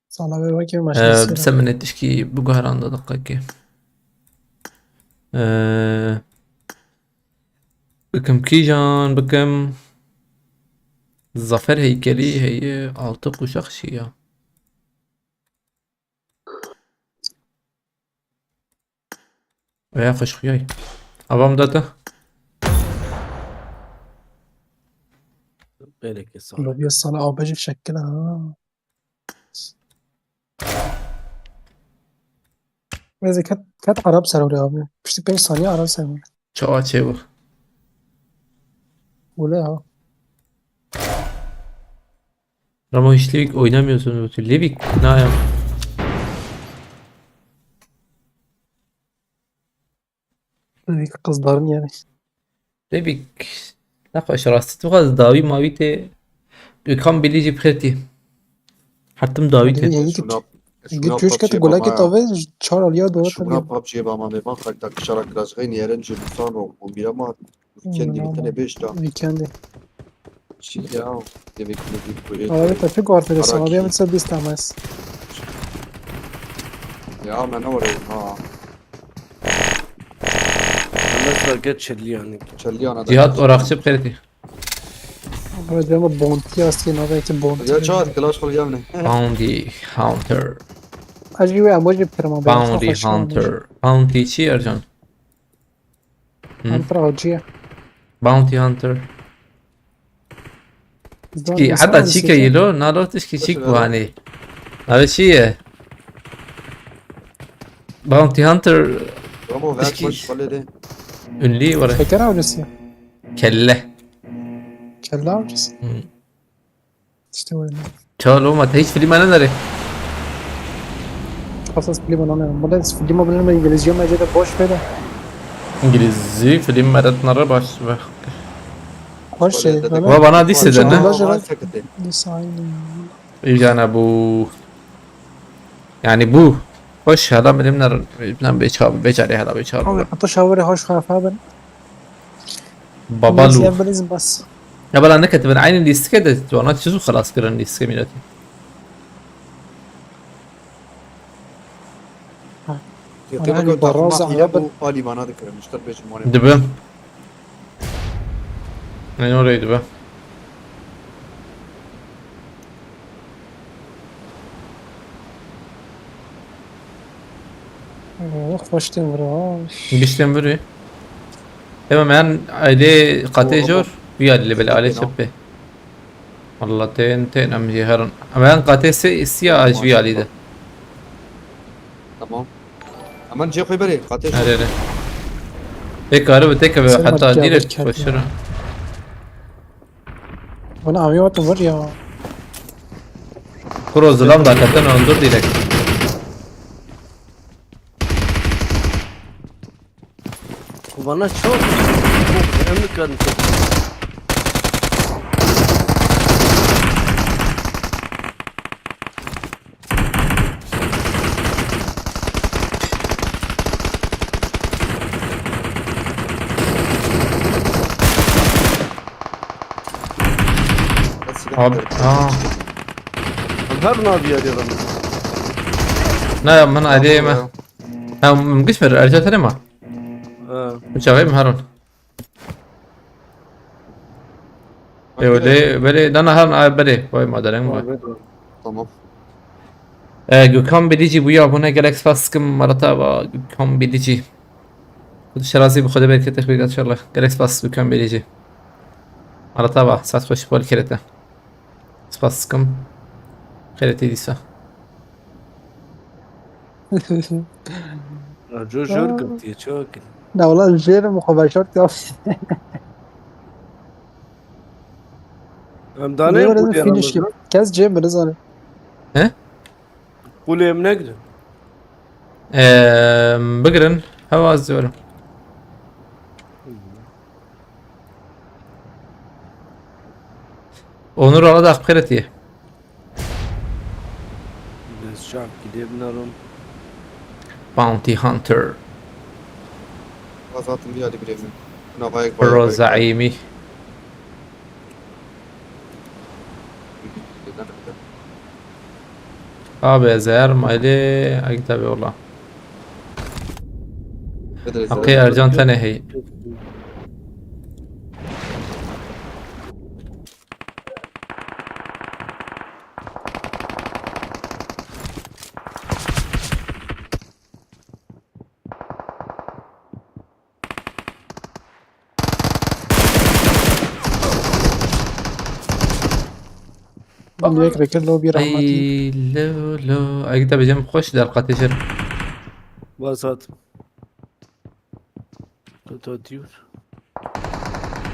Sala ve bakayım, Ee, başka bir şey. Bi se minê tişkî biguheran da deqekê. Ee, bikim kîjan, bikim Zafer heykelî heye, altı kuşak şiya. Veya xweşxuyay. Avam da te. Belki sağ. Lobiya sala abecî şekil ha. Neyse, ket, ket Arap serweri abi. Pişti pênc saniye Arap serweri. Çawa çê bu? Öyle ya. Ramo hiç Livik oynamıyorsun bu türlü. Livik, ne ya? Livik kızların yeri. Livik, ne xweş rastî. Tu xwaz dawî mawî tê. Gökhan Bilî jî bi xêr tî. Her tim dawî tê. Yeni git. Şuna, şuna Git çocuk PUBG katı gula baba git ya. Abi, çar alya dolar Şuna tabii. PUBG baba, me bak, tak, tak, şara kıracağın yerin cebisano. On bira ma. Weekendê min tenê bêj da. Weekendê. Çi ya? Devê kulîbî ku ê Abi, te çi guartê de sana? Araki. Bir mesela biz tamaz. Ya, me ne oraya, ha. Mesela geç çelli yani. Çelli yana da. Cihat Orakçı Preti. Abi, deme Bounty aslında, belki Bounty. Ya, çağır, kılaç kol yavne. Bounty Hunter. Acı ve emoji kırma, ben Bounty sana Hunter. Bounty çi Ercan? Hı? Hunter avcıya. Bounty Hunter. Tişkî, heta çîke yilo, nalo tişkî çîk buhanî. Navê çi ye? Bounty Hunter. Ramo, ver tişkî. Koş, balê de. Ünlü were. Fekera avcısı. Kelle. Kelle avcısı. Hı. İşte öyle. Çal olma, hiç film ananları. Asas film ananları. Burada film bilmem, İngilizce mi acaba, boş ver. İngilizce film meretnara baş. Boş şey. Wa bana dîse de ne? Dîse aynı. Îjana bû. Yani bû. Hoş hala bilimler, bilimler beçav, beçare hala beçav. Abi, hatta şavure hoş kafa ben. Babalu. Neyse, ya, bilizim bas. Ya bala neketibin aynı listike de, ona çizu xelas kirin listike milleti. Yetê baraza bû alîmana dikirin, işte beş mane. Dibe. Ne oraydı be? Oh, hoş değil bura. Gişten vurayım. Tamam, yani aile katê jor, bir aile böyle aile çöpe. Valla tên, tên em jî herin. Em yan qatê sê, sîya ji vî alî de. Tamam. Hemen cê xwe berê, qatê. Erê, erê. Ê karibe têkeve heta direkt başira. Bana aviyo tu vur ya. Kuro zilam da keten ondur direkt. Bana çok. Em mi kadın çok? Abi, aa. Em her naviye diyorum. Ne ya, min aileyê me. Ha, min giş ver, erca tenê ma. Ha. Çaxê min herin. Ê, wele, wele, dana herin, ay, belê. Vay, madereng vay. Tamam. E, Gökhan Bilici bûya abone, gelek spas dikim, marata va Gökhan Bilici. Xwedê şerazî bi xwedê berketê xwe bîgat inşallah. Gelek spas Gökhan Bilici. Marata va, saet xweş bol kerete. Spas dikim. Xêretê dîsa. Aco jor girtiye, çawa kir? Na wala jêr min xwe veşart ya. Em danê qulê finish. Kes cem bini zane. He? Qulê em negrin. Em, bigirin. Hewa ez diyorum. Onur Aladağ xêretî. Destçak gidê binarom. Bounty Hunter. Azatım bir hadi birevim. Buna bayık bayık. Pro zaimi. Abi ez eğer maili agita be ola. Hakkı Ercan tane hey. Yek rekir lo bir rahmetli. Ay, lo, lo. Ay, tabii canım, hoş der katecir. Vasat. Tutatıyor.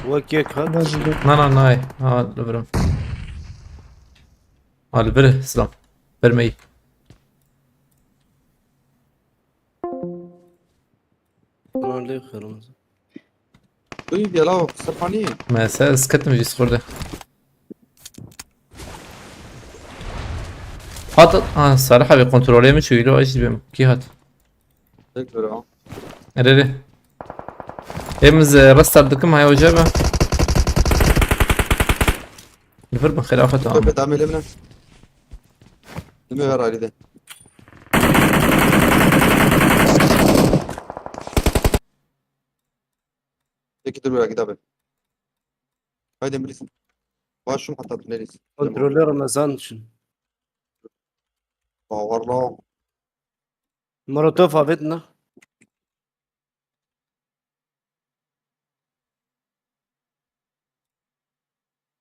Wek yek hat. Na, na, nay. Ha, li vir im. Ha, li vir, silam. Vermeyi. Lan lê kırmızı. Duy, gel al, Stefani. Me se, ez ketim jî xurde. Hat, ha, Salih abi kontrolê min çûyî lo, ez jî dibêm. Kî hat? Tek ver o. Erê, erê. Em ez, e, restart dikim, haya hoca be. Li vir bin xilafet ama. Tabii, tamam, elimle. Dime ver ayrı de. Peki, dur, bırak, git abi. Haydi, Emre. Başım hatta, neresi? Kontrolü Ramazan için. Bavarla. Molotof avêt ne?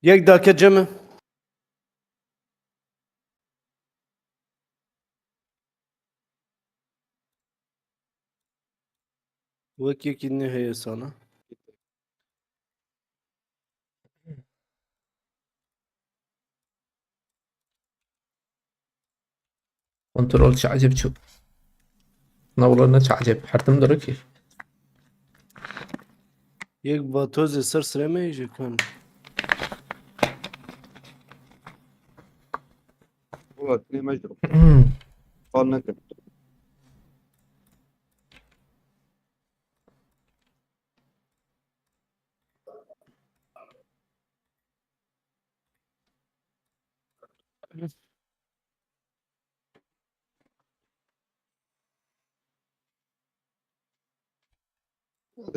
Yek dake cem e. Wek yekî neheye sana. Kontrol çi ecêb çû. Na wala ne çi ecêb. Hertim dirikî. Yek vatozê ser sirê me jî kan. Wala tinê me jî. Qal nekin.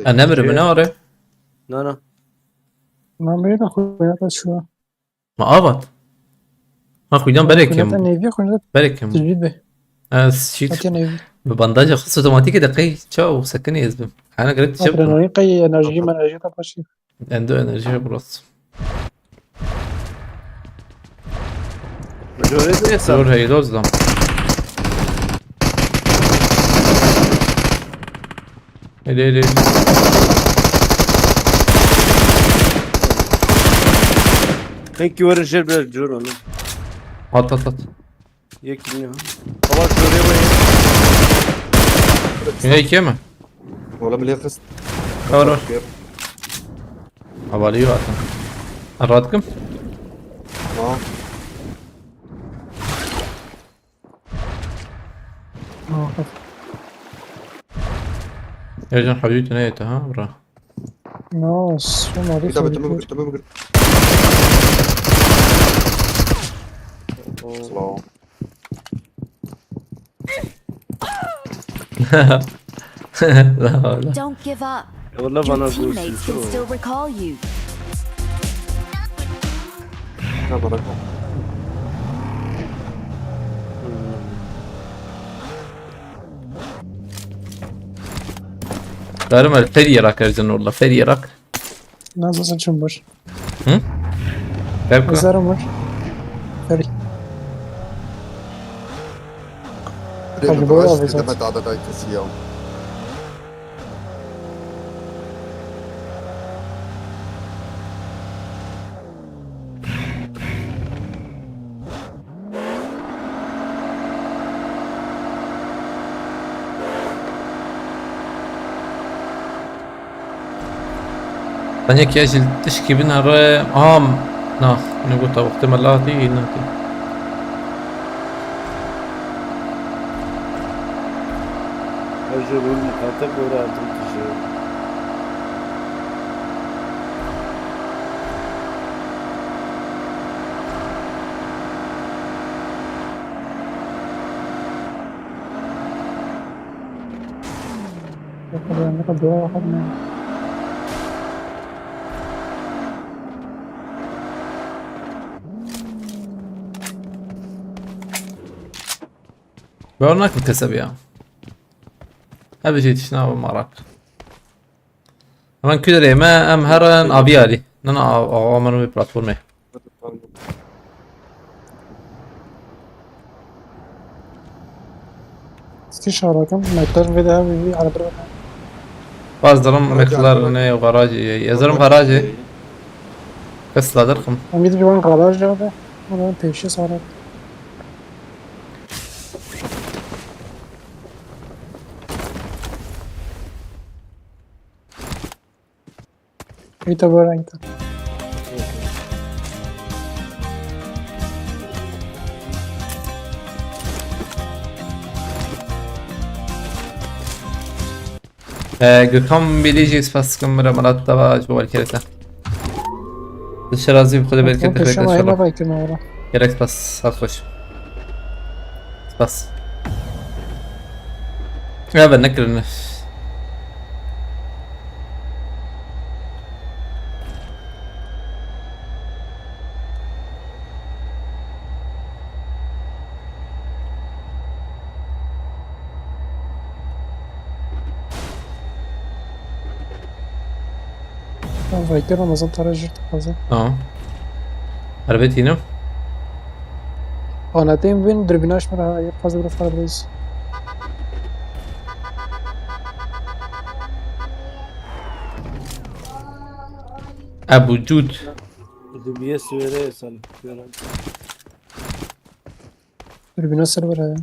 E, nemirim, ne are? Na, na. Na, bê de xwe ya da şu. Ma avat. Ha, xwîdan berê kim. Xwînata nêvî, xwînata Berê kim. Tecrîd be. Ez şît. Hatiye nêvî. Bi bandaja xist otomatîkê de qey çaw sekinî ez bim. Hana gerek tişe. Adrenalin qey enerji, enerji ta paşî. Endo enerji burası. Jorê ne Zor heydoz da. Hele hele. Peki, verin jêr bir cor onu. At, at, at. Yek iniyor. Ama şuraya bayın. Yine ikiye mi? Oğlum, bile kız. Var, var. Havaliyi var. Ha, rahat kim? Tamam. Ercan, حدود نهايته، ها، برا. نايس، والله انت بتمم، بتمم. سلام. Don't give up. Your teammates can still recall you. Darım el feriye rak Ercan orada, feriye rak. Nasıl saçım var? Hı? Mezarım var. Feri. Hadi bu abi zaten. Tenê kiya jî tişkî binere. Am, na, ne gota wextê me latî, ne ki. Her jî rûn miqate gora adim tije. Bawer nakim kesebî ya. Ev jî tişna û marak. Hemen kuderê me em herin aviyarî. Nana av, av, av, platformê. Stî şarakim, mekler vê de hev wî arabir. Baz dirim mekler ne garajê ye. Ez dirim garajê. Kes ladir kim. Em gidip wan garaj ya be. Ama pêşî sarak. Îta bora îta. Ee, Gökhan Bilî jî spas dikim, mira milat te va ji bo welkêrê te. Şirazî bi xwe de bereket te xêr inşallah. Gelek spas, sax xweş. Spas. Ya ben nekirin. Vayker Ramazan tara jir dixwaze. Tamam. Erbet yine. Anateyim bin dürbünaş mı daha? Fazla bir fazla. Ebu Cud. Dubiye suwere sen. Dürbüne server ya.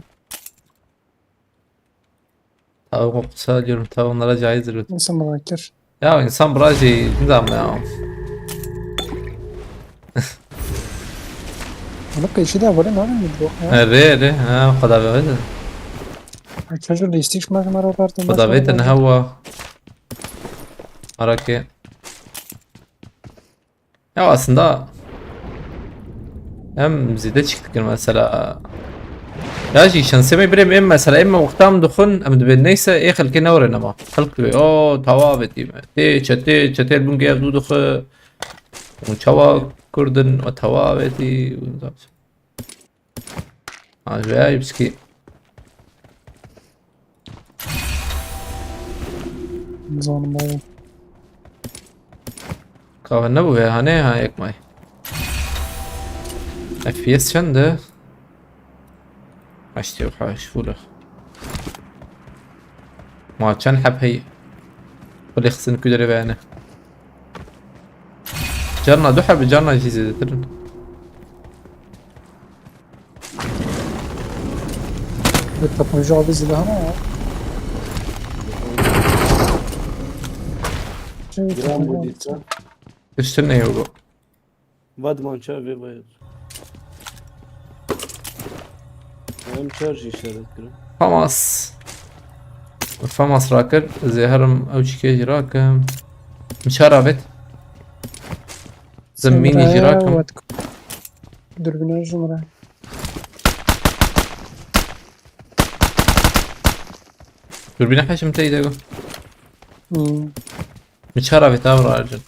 Tavuk kısa diyorum, tavuk onlara caizdir. Nasıl mı bakır? Ya insan buraya şey, nizam ya. Bunu peşi de var mı abi bu ya? He, re, re, ha, o kadar böyle. Çocuğu da istiş mı mı rotar da. O da vetin hava. Harake. Ya aslında hem zide çıktık mesela. Ya jî şansê me birê em mesela em wexta em dixwin em dibên neyse ê xelkê newrin ama. Xelk dibê o tawa vetî me. Tê çetê çetê bûn gê ev dû dixwe. Û çawa kurdin o tawa vetî. Ha, ji vê yayê piskî. Nizanim abi. Kahve ne bu ya? Ne ha, ekmeği? F P S çend e? Heştê û heşt fûle. Ma çend heb heyî? Xulê xistin ku derê veyane. Carna du heb, carna jî zêdetir in. Bir tapıncı abi zilahına ya. Şey, Gram bu dîsa. Üstün ne yok? Vadman çar ve bayır. Em çar jî işaret kirin. Famas. Famas rakir. Zeherim ew çikê jî rakim. Miçar avêt. Zemînî jî rakim. Dürbüne jumre. Dürbüne heşim teyde go. Hmm. Miçar avêt avra arjin.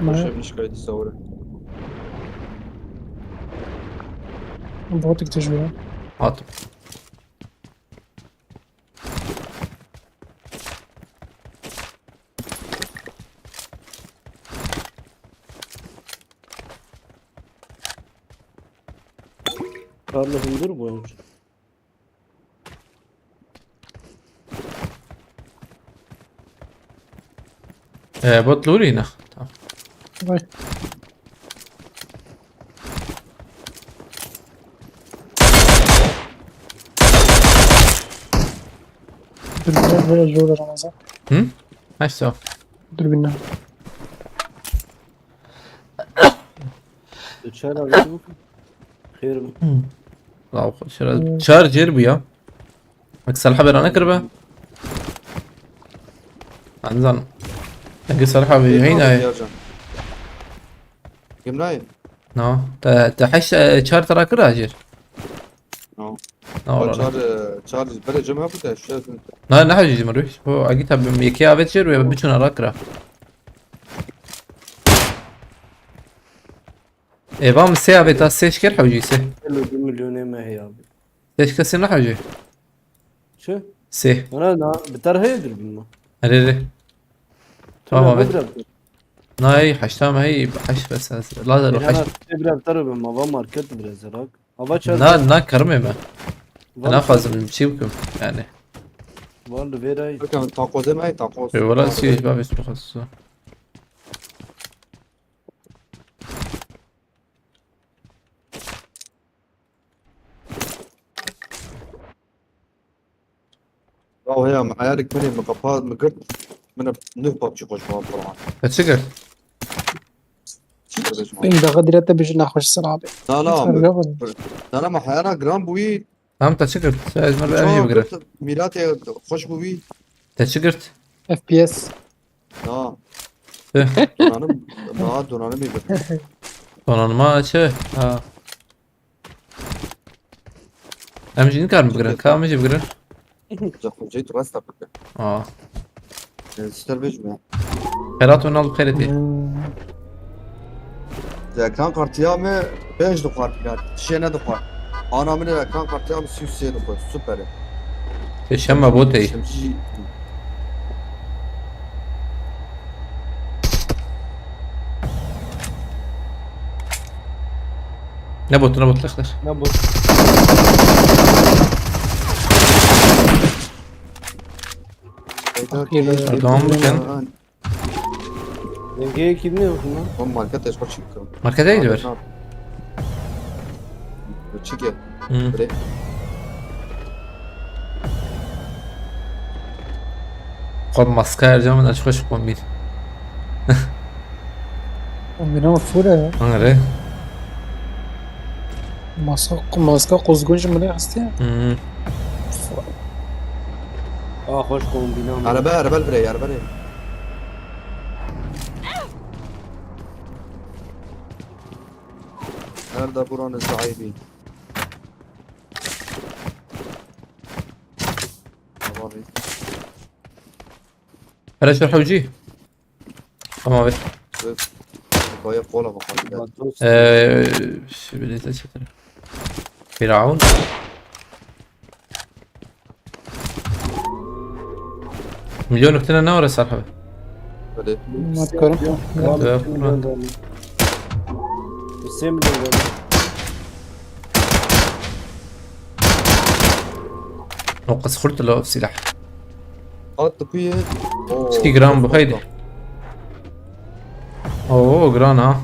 Boşa bir şey kaydı savura. Botik tecrübe. Hatim. Karlı hundur bu olmuş. Ee, bot luri ne? Tamam. Vay. Dürbüne böyle zor Ramazan. Hı? Nice. Dürbüne. Çar abi bu. Xêr bu. Wow, şira çar jêr bu ya. Bak salha bera nekir be. Anzan. Ege salha bi heyna. Gimrayim. No. Te te heşt e, çar tara kir ajir. No. No. Çar, e, çar bere cem hebu de şu. Na ne hacı cimri. Bu agi tabi yeki avet jêr ve bütün ara kira. Eva mi se aveta se şker hewcî se. Elli bir milyon M H abi. Se şker se ne hewcî. Çi? Se. Ana na bir tane heye dürbün mü? Erê erê. Tamam abi. Nay heşta me hey heşt bes ez. La da Ana heşt. Biraz tarafı mı? Va market biraz yarak. Hava çarptı. Na na karım eme. Na fazla bir şey yok yani. Vardı veray. Bakın takoz deme takoz. Ve valla şey ben bir sürü. Ya heya, me eyarik min ê min qapa min girt. Min nuh PUBG xweş bû Quran. Te çi girt? Çi girt? Ping daha direkt bir şey naxweş ser abi. Na na Sen abi. ne yapın? Na na me heyana giran bûyî. Tamam te çi girt? Sen ezmer bir ev bigire. Milatê xweş bûyî. Te çi girt? F P S. Na. Tüh. Donanım. Na donanım ê girt. Donanma çi? Ha. Em jî nikarin bigirin. Ka em jî bigirin. Ca xocayî tu rasta bike. Aa. Sister bêjim ya. Xerat û nal bi xeyrê tê. Hmm. Ekran kartı ya me pênc dixwar. Şê ne dixwar. Ana min ekran kartı ya me sî û sê dixwar. Süper. Tê şema botey. Şemcî. Ne botu ne bot lexler. Ne bu? Tamam, mümkün. Dengeyê kî ne yok lan? Oğlum market eşko çık. Markete gidiyor. Çık ya. Hı. Bre. Xwe maska her cam da çok hoş kombin. Kombîna fûre ya. Anre. Maska, maska quzgun ji min hestiye. Hı. Aa hoş kombîna. Araba araba bre araba bre. Nerede buranın sahibi? Tamam. Hele şu hevci. Tamam abi. Kaya kola bakalım. Eee, şu bir de çekelim. Firavun. Milyon öktüne ne orası abi? Böyle. Mat karim. Evet, Sê milyon dolar. نقص خرت له سلاح. At kuyu. Oo, Çiki gram bu, haydi. Oo, gran ha.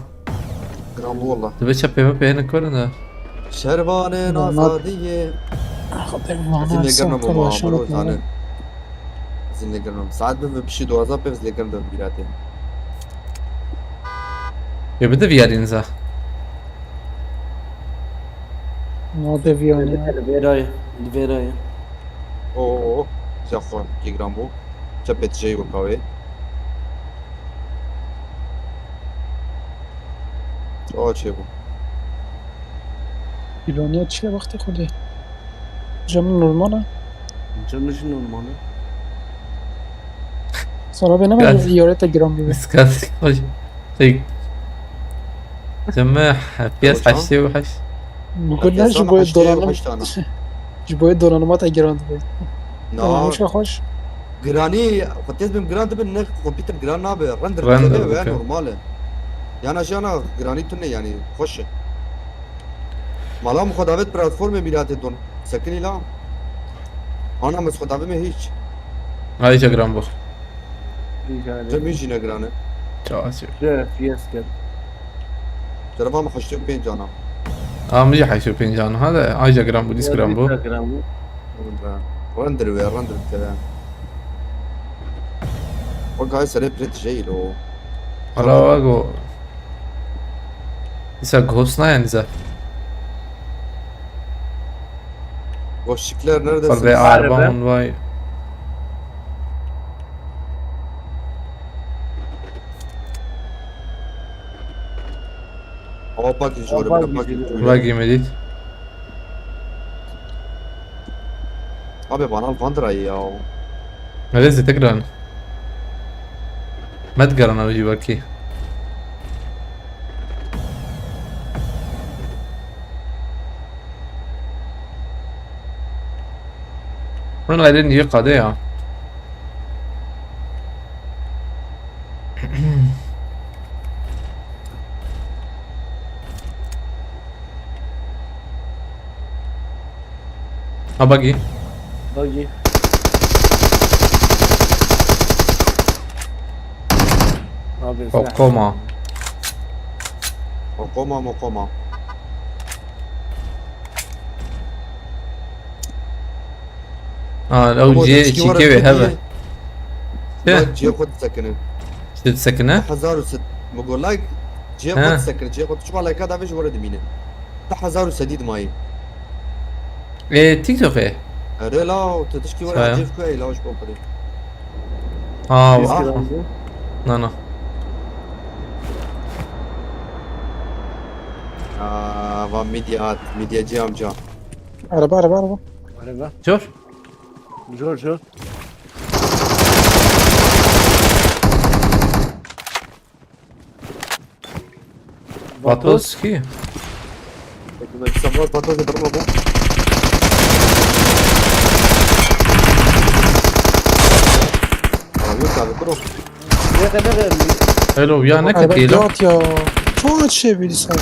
Gram bu valla. Dibe çe peve pehene körün de. Şervanê nazadiye. Xwedê Zî mana lêgirna sen bû ma telaşa miro bikene. Zane. Zî lêgirna. Saet bi pişî duwaza pêv zî lêgirna bi bîratê. Ya bir de viyarinize. Nade viyane. Li vêrayê, li vêrayê. Oo, zî xwe kî gram bû. Çe pêt jey weka wê. Çawa çê bû? Pîloniya çi ye wextê Xwedê? Cem normal e. Canı jî normal e. Sana bê nema Gel. ziyaret e giran bibe. Miskat. Hoş. Şey. Cemme F P S heştê û heşt. Gule ji boyê donanım, ji boyê donanıma te giran dibe. Na, Tamam, hoş hoş. giranî, xwe tez bim giran dibin ne kompîter giran nabe. Rend Rend rend dike. Ve normal e. Yana jana giranî tune yani hoş e. Mala min xwe davet platformê mîratê don. Sekinî la. Ana min xwe davet me hiç. Ayrıca gram bu. Rica Te ederim. min jî ne giran e. Çağası. Şöyle F P S gel. Cereba min heştê û pênc ana. Amca heştê û pênc ana ha da ayrıca gram bu, dis gram bu. Gram bu. Rendir ve rendir te. O gay serê pret jeylo. Hala bak o. Isa ghost ne yani za. Boşluklar neredesin? Fal ve araba on vay. Hava pak jor, Hava bir pak gücü. jor. Bak yemedik. Abi bana Vandra ya. Neresi tekrar? Met garana bir bakayım. Bunun ayrı niye kade ya? Ha buggy. Buggy. Abi, Okoma. Okoma mokoma. Ha, ew cihê çîkê wê hebe. Bak cihê xwe disekine. Çi disekine? Hezar û sed. Min got like cihê xwe disekine. Cihê xwe tu çima like davê ji were dimîne. Te hezar û sedî dimayî. Ê, TikTokê? Erê la, tu tişkî were Saya. Ecêb ku ey la ji bo xwedê. Ha, Biz wa. kazandı. Na, na. Aa, va midye hat, midyeci amca. Araba, araba, araba. Araba. Cor. Jor, jor. Vatos ki? Sabah patladı durma bu. Abi yok abi bro. Ne kadar verdi? Hello ya, ne Araba kadar lan? Yat ya. Çok şey bir insan.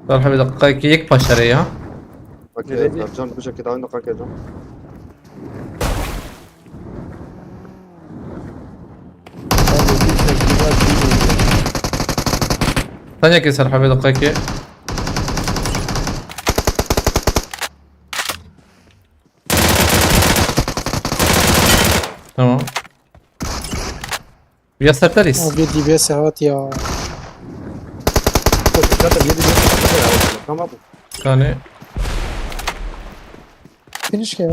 Darha bir dakika, iki yek paşarı ya. Bak Evet. ya, Can bu şekilde aynı kalk ya Can. Tanekê ser hevê deqekê. Tamam. Ya serterîs. Abi D B S hat ya. Zaten yedi bir. Tamam. Yani Finish ya.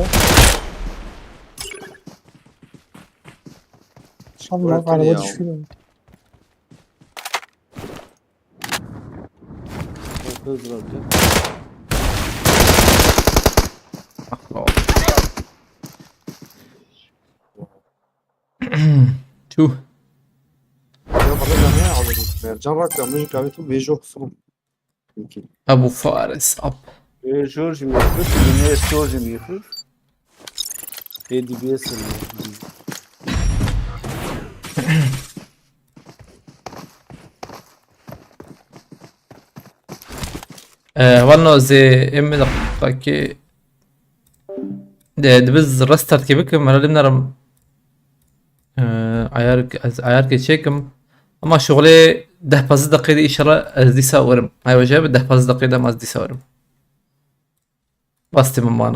Allah Work araba ya. Düşüyor. Hızlı olacak. Tüh. Ya bana da ne aldın? Mercan rakam, müzik abi tu vejo sunum. Peki. Ebu Faris ap. Vejo jim yakır, yine esto jim yakır. A D B S mi? Ee, Vano zê ê min deqekê de dibiz restart kê bikim, herhalde binerim. Ee, ayar, ez ayar kê çêkim. Ama şuxulê deh pazdeh deqê de inşallah ez dîsa werim. Ay wece bi deh pazdeh deqê de ez dîsa werim. Bastê min mano.